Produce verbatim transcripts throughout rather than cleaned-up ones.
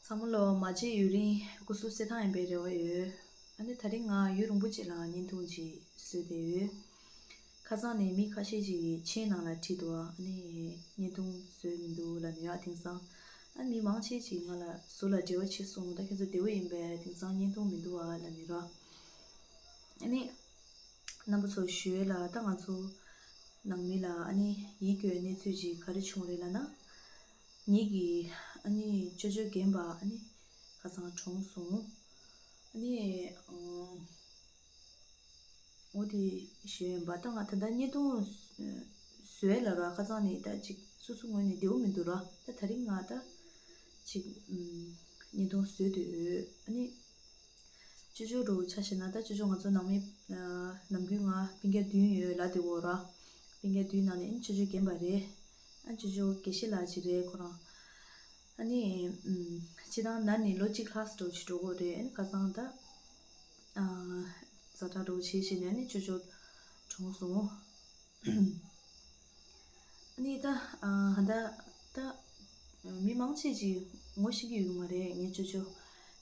ཚང་མ་ལོ་མ་མཇལ་ཡུན་རིང་སྐུ་གཟུགས་གསལ་ཐང་ཡིན་པའི་རེ་བ་ཡོད། ཨ་ནི་ད་རིང་ང་ཡུན་རིང་པོ་ཅིག་ལ་བརྙན་ཐུང་ཅིག་བཟོས་བསྡད་ཡོད། ཁ་སང་ནས་མི་ཁ་ཤས་ཅིག་གིས་མཆན་ནང་ལ་བྲིས་འདུག་ཨ་ནི་བརྙན་ཐུང་བཟོས་མི་འདུག་ལབ་ནས་ཡ། དེང་སང་ཨ་མི་མང་ཆེ་ཅིག་ང་ལ་ཟུར་ལ་འབྲེལ་བ་བྱས་སོང་། ད་ཁྱེད་ཚོ་བདེ་པོ་ཡིན་པས། དེང་སང་བརྙན་ཐུང་མི་འདུག་ཨ་ལབ་ནས་ར། ཨ་ནི་རྣམ་པ་ཚོ་ཞུ་ཡས་ལ། ད་ང་ཚོ་ནང་མི་ལ་ཨ་ནི་ཡིད་སྐྱོ་བའི་གནས་ཚུལ་ཅིག་ག་རེ་བྱུང་རེད་ལབ་ན། ངེད་ཀྱི་ཨ་ནི་ཅོ་ཅོ་རྒན་པ་ཨ་ནི་ཁ་སང་གྲོངས་སོང་། ཨ་ནི་ཨང་། འོ་དེ་ཞུ་ཡས་ཡིན་པ། ད་ང་ད་ལྟ་བརྙན་ཐུང་བཟོ་ཡས་ལ་ར། ཁ་སང་ནས་ད་ཅིག་སོ་སོ་ངོས་ནས་བདེ་པོ་མི་འདུག་ར། ད་ད་རིང་ང་ད་ཅིག་ཨམ། བརྙན་ཐུང་བཟོས་བསྡད་ཡོད། ཨ་ནི་ཅོ་ཅོ་འདྲ་བོ་ཆ་བཞག་ན། ད་ཅོ་ཅོ་ང་ཚོ་ནང་མི་ཨ་ནམ་རྒྱུན་ང་སྤུན་ཀྱག་བདུན་ཡོད་ལབ་བསྡད་ཡོད་ར། སྤུན་ཀྱག་བདུན་ནང་ནས་ཨ་ནི་ཅོ་ཅོ་རྒན་པ་རེད། ཨ་ཅོ་ཅོ་དགེ་བཤེས་ལགས་ཅིག་རེད་ཁོ་རང་། ཨ་ནི་ཨམ། སྤྱིར་བཏང་ན་ནི་ལོ་གཅིག་ལྷག་ཙམ་འགྲོ་གི་རེད། ཨ་ནི་ཁ་སང་ད་ཨ་ཛ་དྲག་འདྲ་བོ་བྱས་བྱས་ནས་ཨ་ནི་ཅོ་ཅོ་གྲོངས་སོང་། ཨ་ནི་ད་ཨ་ད་ད་མི་མང་ཆེ་ཅིག་ངོ་ཤེས་ཀྱི་ཡོད་མ་རེད་ངའི་ཅོ་ཅོ།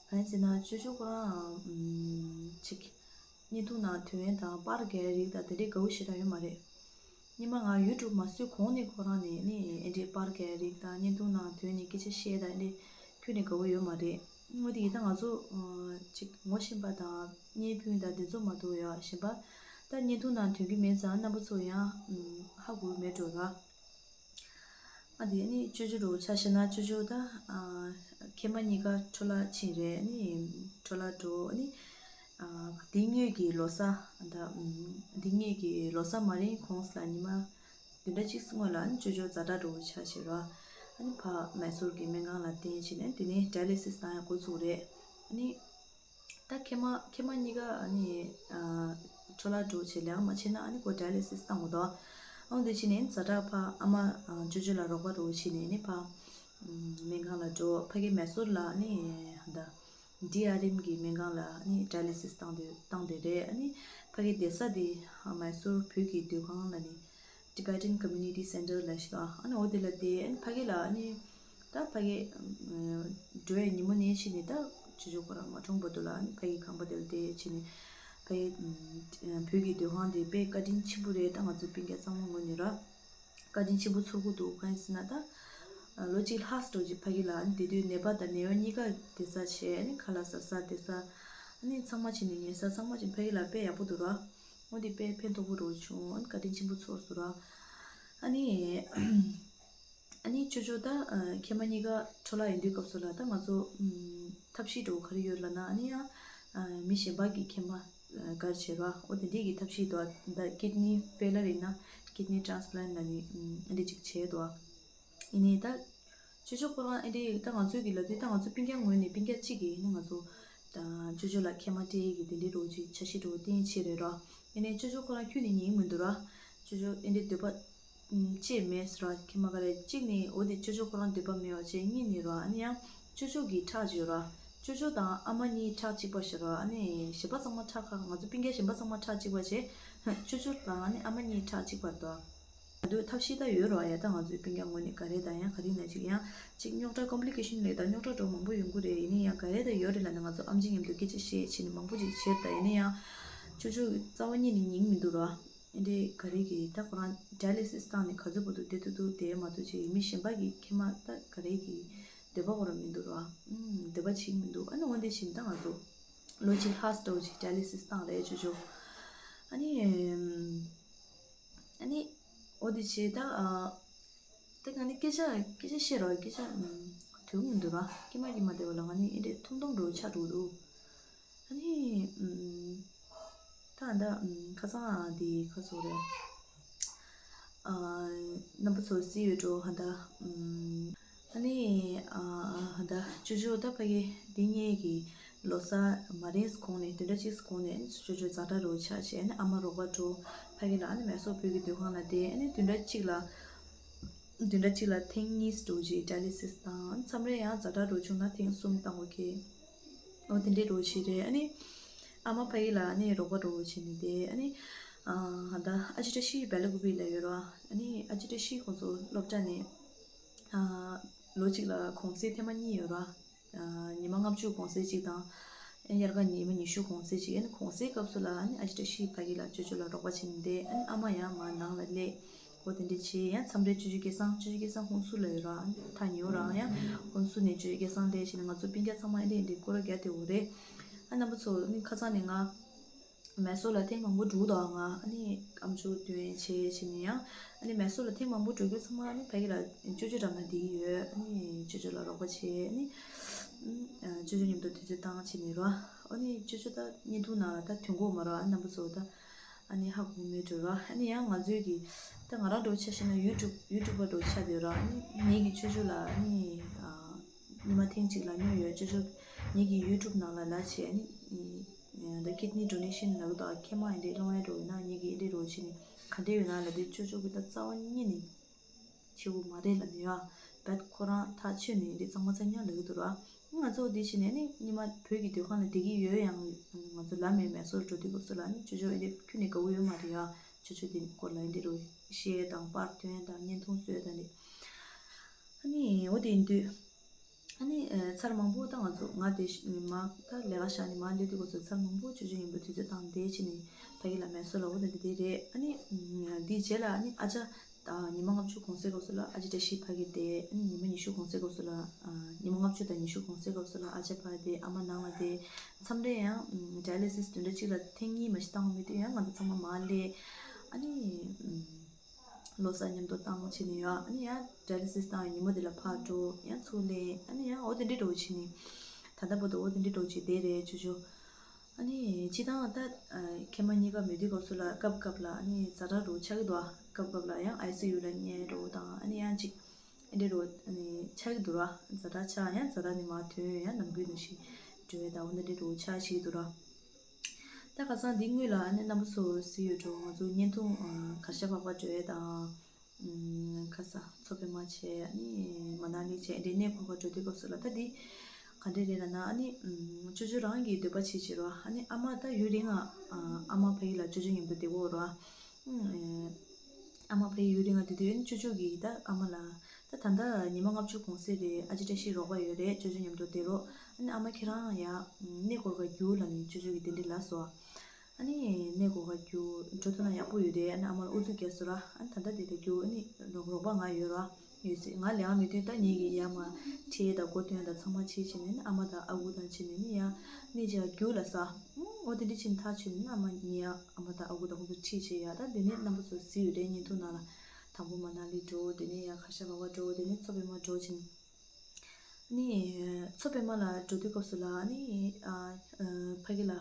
གང་ཡིན་ཟེར་ན་ཅོ་ཅོ་ཁོ་རང་ཨམ། ཅིག་བརྙན་ཐུང་ནང་ཐོན་ཡས་དང་པར་རྒྱག་ཡས་རིགས་དང་དེ་འདྲའི་དགའ་བོ་ཞེ་དྲག་ཡོད་མ་རེད། སྔོན་མ་ང་ཡུ་ཊུབ་མ་བཟོས་གོང་ནས་ཁོ་རང་ནས་ནི་ཨེ་འདྲའི་པར་རྒྱག་ཡས་རིགས་དང་བརྙན་ཐུང་ནང་ཐོན་ནས་སྐད་ཆ་བཤད་དང་ཨེ་འདྲའི་ཁྱོན་ནས་དགའ་བོ་ཡོད་མ་རེད། འོ་དེ་ཡིན་ད་ང་ཚོ་ཨ་ཅིག་ངོ་ཤེས་པ་དང་གཉེན་སྤུན་དང་དེ་ཚོ་མ་གཏོགས་ཡ་གཞན་པ་ད་བརྙན་ཐུང་ནང་ཐོན་གྱི་མེད་ཙང་རྣམ་པ་ཚོ་ཡང་ཧ་གོ་གི་མེད་འགྲོ་ར། ཨ་དེ་ནི་ཅོ་ཅོ་འདྲ་བོ་ཆ་བཞག་ན་ཅོ་ཅོ་ད་ཨ་ཁལ་མ་གཉིས་ཀ་འཕྲོ་བརླག་ཕྱིན་རེད། ཨ་ནི་འཕྲོ་བརླག་འགྲོ། ཨ་ནི་ཨ་འདི་སྔོན་གྱི་ལོ་གསར་ད་ཨམ་འདི་སྔོན་གྱི་ལོ་གསར་མ་རན་གོང་ལ་ཉི་མ་བདུན་ཕྲག་གཅིག་སྔོན་ལ་ཨ་ནི་ཅོ་ཅོ་ཛ་དྲག་འདྲ་བོ་ཆགས་བྱས་ར། ཨ་ནི་ཕར་མེ་སོར་གྱི་སྨན་ཁང་ལ་བསྟན་བྱས་ནས་དེ་ནས་ཌའི་ལི་སིས་བཏང་ཡ་འགོ་ཚུགས་རེད། ཨ་ནི། ད་ཁལ་མ་ཁལ་མ་གཉིས་ཀ་ཨ་ནི་ཨ་འཕྲོ་བརླག་འགྲོ་བྱས་ལེགས་མ་བྱས་ན་ཨ་ནི་ཁོ་ཌའི་ལི་སིས་བཏང་དགོས་འདུག་ཨ་འོ་དེ་བྱས་ནས་ཛ་དྲག་ཕར་ཨ་མ་ཨ་ཅོ་ཅོ་ལ་རོགས་པ་འདྲ་བོ་བྱས་ནས་ཨ་ནི་ཕར་ཨམ་སྨན་ཁང་ལ་འགྲོ། ཕ་གི་མེ་སོར་ལ་ཨ་ནི་ད་ཌི་ཨར་ཨེམ་གྱི་སྨན་ཁང་ལ་ཨ་ནི་ཌའི་ལི་སིས་བཏང་དེ་བཏང་དེ་རེད། ཨ་ནི་ཕ་གི་བསྡད་ས་དེ་ཨ་མེ་སོར་བོད་ཀྱི་སྡོད་ཁང་ལ་ནི། Tibetan Community Center ལབ་ཞིག་ཨ་ནི་འོ་དེ་ལ་བསྡད། ཨ་ནི་ཕ་གི་ལ་ཨ་ནི་ད་ཕ་གི་འགྲོ་ཡའི་ཉིན་མོ་ནས་ཕྱིན་ནས་ད་ཅོ་ཅོ་ཁོ་རང་མ་གྲོངས་བར་དུ་ལ་ཨ་ནི་ཕ་གི་ཁང་པ་དེ་ལ་བསྡད་ཕྱིན་ནས་ཕ་གི་བོད་ཀྱི་སྡོད་ཁང་དེ་དཔེ་བཀའ་དྲིན་ཆེན་པོ་རེད། ད་ང་ཚོ་སྤུན་ཀྱག་ཚང་མ་ངོས་ནས་ར་བཀའ་དྲིན་ཆེན་པོ་ཚོར་གི་འདུག་གང་ཡིན་ཟེར་ན་ད་ལོ་གཅིག་ལྷག་ཙམ་ཅིག་ཕ་གི་ལ་ཨ་ནི་དེ་དུས་ནད་པ་དང་ནད་གཡོག་གཉིས་ཀ་བསྡད་ས་བྱས། ཨ་ནི་ཁ་ལག་ཟ་ས་བསྡད་ས་ཨ་ནི་ཚང་མ་བྱས་ནས་ཉལ་ས་ཚང་མ་བྱས་ནས་ཕ་གི་ལ་དཔེ་ཡག་པོ་འདུག་ར། འོ་དེ་དཔེ་ཕན་ཐོགས་པོ་འདྲ་བོ་བྱུང་། ཨ་ནི་བཀའ་དྲིན་ཆེན་པོ་ཚོར་སོང་ར། ཨ་ནི་ཨ་ནི་ཅོ་ཅོ་ད་ཨ་ཁལ་མ་གཉིས་ཀ་འཕྲོ་བརླག་ཡིན་དུས་སྐབས་སུ་ལ་ད་ང་ཚོ་ཨམ་ཐབས་ཤེས་འདྲ་བོ་ག་རེ་ཡོད་ལབ་ན། ཨ་ནི་ཡང་ཨ་མི་གཞན་པ་གི་ཁལ་མ་ཨ་བཀར་བྱས་ར། འོ་དེ་འདྲས་ཀྱི་ཐབས་ཤེས་འདུག་ད་ཀིཌ་ནི་ཕེ་ལར་ཡིན་ན་ཀིཌ་ནི་ཊེན་སི་པ་ལན་ཊི་ལབ་ནི་ཨམ་ཨ་འདྲས་ཅིག་བྱས་འདུག་ཡིན་ནའི་ད། ཅོ་ཅོ་ཁོ་རང་ཨེ་འདྲའི་ད་ང་ཚོའི་གི་ལབ་དུས་ད་ང་ཚོ་སྤུན་ཀྱག་ངོས་ནས་སྤུན་ཀྱག་གཅིག་གིས་ནི་ང་ཚོ་ད་ཅོ་ཅོ་ལ་ཁལ་མ་སྤྲད་ཡས་ཀྱི་དེ་འདྲའི་རོགས་ཅིག་འཆར་གཞི་འདྲ་བོ་བཏིང་བྱས་རེད་ར། ཡིན་ནའི་ཅོ་ཅོ་ཁོ་རང་ཁྱོན་ནས་ཉན་མི་འདུག་ར། ཅོ་ཅོ་ཨེ་འདྲའི་འདོད་པ་ཅེས་མེད་ཟེར་ར། ཁལ་མ་ག་རེ་གཅིག་ནས་འོ་དེ་ཅོ་ཅོ་ཁོ་རང་འདོད་པ་མེད་པ་བྱས། གཉིས་ནས་ར་ཨ་ནི་ཡང་ཅོ་ཅོ་གི་ཁྲག་ཅིག་ཡོད་ར། ཅོ་ཅོ་དང་ཨ་མ་གཉིས་ཁྲག་གཅིག་པ་ཞིག་ར། ཨ་ནི་གཞན་པ་ཚང་མ་ཁྲག་ཁ་ང་ཚོ་སྤུན་ཀྱག་གཞན་པ་ཚང་མ་ཁྲག་གཅིག་པ་བྱས། ཅོ་ཅོ་དང་ཨ་ནི་ཨ་མ་གཉིས་ཁྲག་གཅིག་པ་རེད་དོ། ད་དུང་ཐབས་ཤེས་ད་ཡོད་རོགས་ཡ། ད་ང་ཚོའི་སྤུན་ཀྱག་ངོས་ནས་ག་རེ་ད་ཡང་ག་རེ་ན་ཅིག་ཡང་ཅིག་རྙོག་དྲ་ཀོམ་པི་ལི་ཀེ་ཤན་ལས་ད་རྙོག་དྲ་འགྲོ་མང་པོ་ཡོང་གི་རེད། ཡིན་ན་ཡང་ག་རེ་ད་ཡོད་རེད་ལབ་ན་ང་ཚོ་ཨམ་ཆི་མཉམ་དུ་སྐད་ཆ་བཤད་བྱས་ནས་མང་པོ་ཅིག་བྱས། ད་ཡིན་ན་ཡང་ཅོ་ཅོ་རྩ་བ་ཉིད་ནས་ཉན་མི་འདུག་རོགས། ཨེ་འདྲས་ག་རེ་གི་ད་ཁོ་རང་ཌའི་ལི་སིས་བཏང་ནས་ག་ཚོད་བར་དུ་བསྡད་ཐུབ་ཐུབ་བསྡད་མ་ཐུབ་ཅིག་ཡིན། མི་གཞན་པ་གི་ཁལ་མ་ད་ག་རེ་གི་འདོད་པ་ཁོ་རང་མི་འདུག་རོགས། ཨུམ་འདོད་པ་བྱེད་མི་འདུག་ཨ་ནི་འོ་འདི་བྱས་ནས་ད་ང་ཚོ་ལོ་གཅིག་ལྷག་ཙམ་ཅིག་ཌའི་ལི་སིས་བཏང་རེད་ཅོ་ཅོ། ཨ་ནི་ཨ་ནི། འོ་དེ་བྱས་ད་ཨ། ད་ང་ནི་སྐད་ཆ་སྐད་ཆ་བཤད་རོགས། སྐད་ཆ་ཨམ་དུས་མི་འདུག་ར། སྐད་མ་སྐད་མ་བདེ་བ་ལ་ང་ནི་ཨེ་འདྲས་ཐུམ་ཐུམ་འགྲོ་ཆགས་འགྲོ་འདུག་ཨ་ནི་ཨམ་ད་ད་ཨམ་ཁ་སང་ཨ་དེ་ཁ་སོ་རེད། ཨ་རྣམ་པ་ཚོ་སི་ཡོད་འགྲོ་ཧ་ད་ཨམ། ཨ་ནི་ཨ་ད་ཅོ་ཅོ་ད་ཕ་གི་འདི་ངེད་ཀྱི་ལོ་གསར་མ་རན་གོང་ནས་བདུན་ཕྲག་གཅིག་གོང་ནས་ཨ་ནི་ཅོ་ཅོ་ཛ་དྲག་རུ་ཆགས་བྱས། ཨ་ནི་ཨ་མ་རོགས་པ་འགྲོ་ཕ་གི་ལ་ཨ་ནི་མེ་སོར་བོད་ཀྱི་སྡོད་ཁང་ལ་བསྡད། ཨ་ནི་བདུན་ཕྲག་གཅིག་ལ་བདུན་ཕྲག་གཅིག་ལ་ཐེངས་གཉིས་འགྲོ་རྗེས་ཌའི་ལི་སིས་བཏང་། མཚམས་རེ་ཡང་ཛ་དྲག་རུ་བྱུང་ན་ཐེངས་གསུམ་བཏང་དགོས་ཀྱི། འོ་དེ་འདྲའི་རུ་བྱས་རེད། ཨ་ནི་ཨ་མ་ཕ་གི་ལ་ཨ་ནི་རོགས་པ་འགྲོ་བྱས་ནས་བསྡད། ཨ་ནི་ཨ་ད་ཨ་ཅི་བཀྲ་ཤིས་སྦེ་ལ་ཀུ་པི་ལ་ཡོད་ར། ཨ་ནི་ཨ་ཅི་བཀྲ་ཤིས་ཁོང་ཚོ་སློབ་གྲྭ་ནས་ཨ་ལོ་གཅིག་ལ་གུང་སེང་ཐེངས་མ་གཉིས་ཡོད་ར། ཉི་མ་ལྔ་བཅུ་གུང་སེང་གཅིག་དང་། དབྱར་ཁ་ཉི་མ་ཉི་ཤུ་གུང་སེང་གཅིག་ཨ་ནི་གུང་སེང་སྐབས་སུ་ལ་ཨ་ནི་ཨ་ཅེ་བཀྲ་ཤིས་ཕ་གི་ལ་ཅོ་ཅོ་ལ་རོགས་པ་བྱེད་ནས་བསྡད། ཨ་ནི་ཨ་མ་ཡང་མར་ནང་ལ་སླེབས། འོ་དེ་འདྲ་བྱས། ཡང་མཚམས་རེ་ཅོ་ཅོ་སྐལ་བཟང་། ཅོ་ཅོ་སྐལ་བཟང་ཧུན་སུར་ལ་ཡོད་ར། ཨ་ནི་ཐག་ཉེ་བོ་རང་ཡང་ཧུན་སུར་ནས་ཅོ་ཅོ་སྐལ་བཟང་སླེབས་བྱས་ནས་ང་ཚོ་སྤུན་ཀྱག་ཚང་མ་ཨེ་འདྲ་ཨེ་འདྲ་སྐོར་ར་རྒྱག་བསྡད་ཡོད་རེད། ཨ་རྣམ་པ་ཚོ་ཨ་ནི་ཁ་སང་ནས་ང་མེ་སོར་ལ་ཐེངས་མང་པོ་འགྲོ་གི་འདུག་ང་ཨ་ནི་ཨམ་ཅོག་སྟོན་བྱས་བྱས་ནས་ཡང་ཨ་ནི་མེ་སོར་ལ་ཐེངས་མང་པོ་འགྲོ་རྒྱུ་ཚང་མ་ཨ་ནི་ཕ་གི་ལ་ཅོ་ཅོ་འགྲམ་ལ་བསྡད་ཀྱི་ཡོད། ཨ་ནི་ཅོ་ཅོ་ལ་རོགས་པ་བྱས། ཨ་ནི་ཨ་ཅོ་ཅོ་མཉམ་དུ་དུས་ཚོད་བཏང་བྱས་ནས་ར། ཨ་ནི་ཅོ་ཅོ་ད་བརྙན་ཐུང་ནང་ལ་ད་ཐོན་གྱི་ཡོད་མ་རེད། ཨ་རྣམ་པ་ཚོ་ད་ཨ་ནི་ཧ་གོ་མེད་འགྲོ་ར། ཨ་ནི་ཡང་ང་ཚོའི་གི་ད་ང་རང་འདྲ་བོ་ཆ་བཞག་ན་ཡུ་ཊུབ་ཡུ་ཊུབ་པ་འདྲ་བོ་ཆགས་བསྡད་ཡོད་ར། ཨ་ནི་ངེད་ཀྱིས་ཅོ་ཅོ་ལ་ཨ་ནི་ཨ་ཉི་མ་ཐེངས་གཅིག་ལབ་མྱོང་ཡོད། ཅོ་ཅོ་ངེད་ཀྱི་ཡུ་ཊུབ་ནང་ལ་ལབ་བྱས། ཨ་ནི་ད་ཀིཌ་ནི་ཌོ་ནེ་ཤན་ལབ་གི་འདུག་མཁལ་མ་ཨེ་འདྲ་སློང་ཡ་འདྲ་བོ་ཡོད་ན་ངེད་ཀྱིས་ཨེ་འདྲ་འདྲ་བོ་བྱས་ནས་ག་འདྲ་ཡོད་ན་ལབ་དུས་ཅོ་ཅོ་གིས་ད་རྩ་བ་ཉིད་ནས་བྱེད་དགོས་མ་རེད་ལབ་ནས་ཡ། བད་ཁོ་རང་ཐག་ཆོད་ནས་འདི་གཙང་མ་གཙང་རྐྱང་ལབ་ཀྱི་འདུག་ར། ང་ཚོ་འདི་བྱས་ནས་ནི་ཉི་མ་བོད་ཀྱི་སྡོད་ཁང་ལ་བསྡད་ཀྱི་ཡོད། ཡང་ང་ཚོ་ལབ་མེད་མེ་སོར་འགྲོ་དུས་སྐབས་སུ་ལ་ནི་ཅོ་ཅོ་ཨེ་འདྲ་ཁྱོན་ནས་དགའ་བོ་ཡོད་མ་རེད་ཡ། ཅོ་ཅོ་འདི་སྐོར་ལ་ཨེ་འདྲ་རུ་བཤད་དང་པར་ཐོན་དང་བརྙན་ཐུང་བཟོས་དང་ནི། ཨ་ནི་འོ་དེ་ཡིན་དུས། ཨ་ནི་ཚར་མང་པོ་ད་ང་ཚོ་ང་དེ་མ་ད་ལས་ཀ་བཞག་ནས་མ་སླེབས་དུས་སྐབས་སུ་ཚར་མང་པོ་ཅོ་ཅོ་མཉམ་དུ་དུས་ཚོད་བཏང་བསྡད་བྱས་ནས་ཕ་གི་ལ་མེ་སོར་ལ་འོ་དེ་འདྲ་དེ་རེད། ཨ་ནི་འདིའི་རྗེས་ལ་ཨ་ནི་ཨ་ཅག་ད་ཉི་མ་ལྔ་བཅུ་གུང་སེང་སྐབས་སུ་ལ་ཨ་ཅེ་བཀྲ་ཤིས་ཕ་གི་བསྡད། ཨ་ནི་ཉི་མ་ཉི་ཤུ་གུང་སེང་སྐབས་སུ་ལ་ཨ་ཉི་མ་ལྔ་བཅུ་དང་ཉི་ཤུ་གུང་སེང་སྐབས་སུ་ལ་ཨ་ཅག་ཕར་བསྡད། ཨ་མ་ནང་ལ་བསྡད། མཚམས་རེ་ཡང་ཌ་ཡ་ལི་སིས་བདུན་ཕྲག་གཅིག་ལ་ཐེངས་གཉིས་མ་གཏོགས་བཏང་མེད་དུས་ཡང་ང་ཚོ་ཚང་མ་མར་སླེབས། ཨ་ནི་ལོ་གསར་མཉམ་དུ་བཏང་བྱས་ནས་ཡང་ཨ་ནི་ཡང་ཌ་ཡ་ལི་སིས་བཏང་ཉིན་མོ་དེ་ལ་ཕར་འགྲོ། ཡང་ཚུར་སླེབས། ཨ་ནི་ཡང་འོ་དེ་འདྲ་འདྲ་བོ་བྱས་ནས་ད་ལྟ་བར་དུ་འོ་དེ་འདྲ་འདྲ་བོ་བྱས་བསྡད་རེད་ཅོ་ཅོ། ཨ་ནི་སྤྱིར་བཏང་ད་མཁལ་མ་གཉིས་ཀ་མེད་དུས་སྐབས་སུ་ལ་སྐབས་སྐབས་ལ་ཨ་ནི་ཛ་དྲག་འདྲ་བོ་ཆགས་ཀྱི་འདུག་སྐབས་སྐབས་ལ་ཡང་ཨའི་སི་ཡུ་ལ་བསྙལ་འདྲ་བོ་དང་ཨ་ནི་ཡང་ཅིག་ཨེ་འདྲ་འདྲ་བོ་ཨ་ནི་ཆགས་ཀྱི་འདུག་ར། ཛ་དྲག་ཆགས་ཡང་ཛ་དྲག་ནས་མར་ཐོན་ཡང་ནམ་རྒྱུན་ནང་བཞིན་འགྲོ་ཡ་དང་འོ་འདྲ་འདྲ་བོ་ཆགས་བྱེད་ཀྱི་འདུག་ར། ད་ཁ་སང་འདི་སྔོན་ལ་ཨ་ནི་རྣམ་པ་ཚོ་གཟིགས་ཡོད་འགྲོ། ང་ཚོ་བརྙན་ཐུང་གར་ཞ་བག་པ་འགྲོ་ཡ་དང་། ཁ་སང་མཚོ་པདྨ་བྱས། ཨ་ནི་མ་ན་ལི་བྱས། འདི་གནས་སྐོར་ག་འགྲོ་དུས་སྐབས་སུ་ལ་ད་འདི་ག་འདྲ་རེད་ལབ་ན། ཨ་ནི་ཅོ་ཅོ་རང་གི་འདོད་པ་བྱེད་བྱེད་རོ། ཨ་ནི་ཨ་མ་ད་ཡུན་རིང་ང་ཨ་མ་ཕ་གི་ལ་ཅོ་ཅོ་མཉམ་དུ་བསྡད་ཀྱི་ཡོད་རོ། ཨ་མ་ཕ་གི་ཡུན་རིང་ང་བསྡད་དུས་ཨ་ནི་ཅོ་ཅོ་གིས་ད་ཨ་མ་ལ་ད་ད་ལྟ་ཉི་མ་ལྔ་བཅུ་གུང་སེང་རེད། ཨ་ཅེ་བཀྲ་ཤིས་རོགས་པ་ཡོད་རེད། ཅོ་ཅོ་མཉམ་དུ་བསྡད་རོགས། ཨ་ནི་ཨ་མ་ཁྱེད་རང་ཡ་གནས་སྐོར་ག་རྒྱུགས་ལབ་ནས་ཅོ་ཅོ་གིས་དེ་འདྲ་ལབ་སོང་། ཨ་ནི་གནས་སྐོར་ག་རྒྱུགས་འགྲོ་ཐུབ་ན་ཡག་པོ་ཡོད་རེད། ཨ་ནི་ཨ་མ་ལ་ཨུ་ཚུགས་རྒྱག་སོང་ར། ཨ་ནི་ད་ལྟ་དེ་ད་རྒྱུགས་ཨ་ནི་རོགས་པ་ང་ཡོད་ར། ཡོད་ཟེར། ང་ལས་ཀ་མེད་དུས་ད་ངེད་ཀྱིས་ཡར་མར་ཁྲིད་དང་སྒོ་སྟོན་དང་ཚང་མ་བྱེད་བྱས་ནས་ཨ་མ་དང་ཨ་ཁུ་དང་བྱས་ནས་ནི་ཡར་གནས་མཇལ་རྒྱུགས་ལབ་ས། ཨོ་དེ་འདྲ་བྱས་ནས་ཐག་ཆོད་ནས་ཨ་མ་ངེད་ཡར་ཨ་མ་དང་ཨ་ཁུ་དང་ཁོང་ཚོ་ཁྲིད་བྱས་ཡར། ད་དེ་ནས་རྣམ་པ་ཚོ་གཟིགས་ཡོད་རེད། བརྙན་ཐུང་ནང་ལ་དང་པོ་མ་ན་ལི་འགྲོ། དེ་ནས་ཡར་གར་ཞ་བག་པ་འགྲོ། དེ་ནས་མཚོ་པདྨ་འགྲོ་བྱས་ནས། ནི། མཚོ་པདྨ་ལ་འགྲོ་དུས་སྐབས་སུ་ལ་ནི། ཨ། ཨ། ཕ་གི་ལ།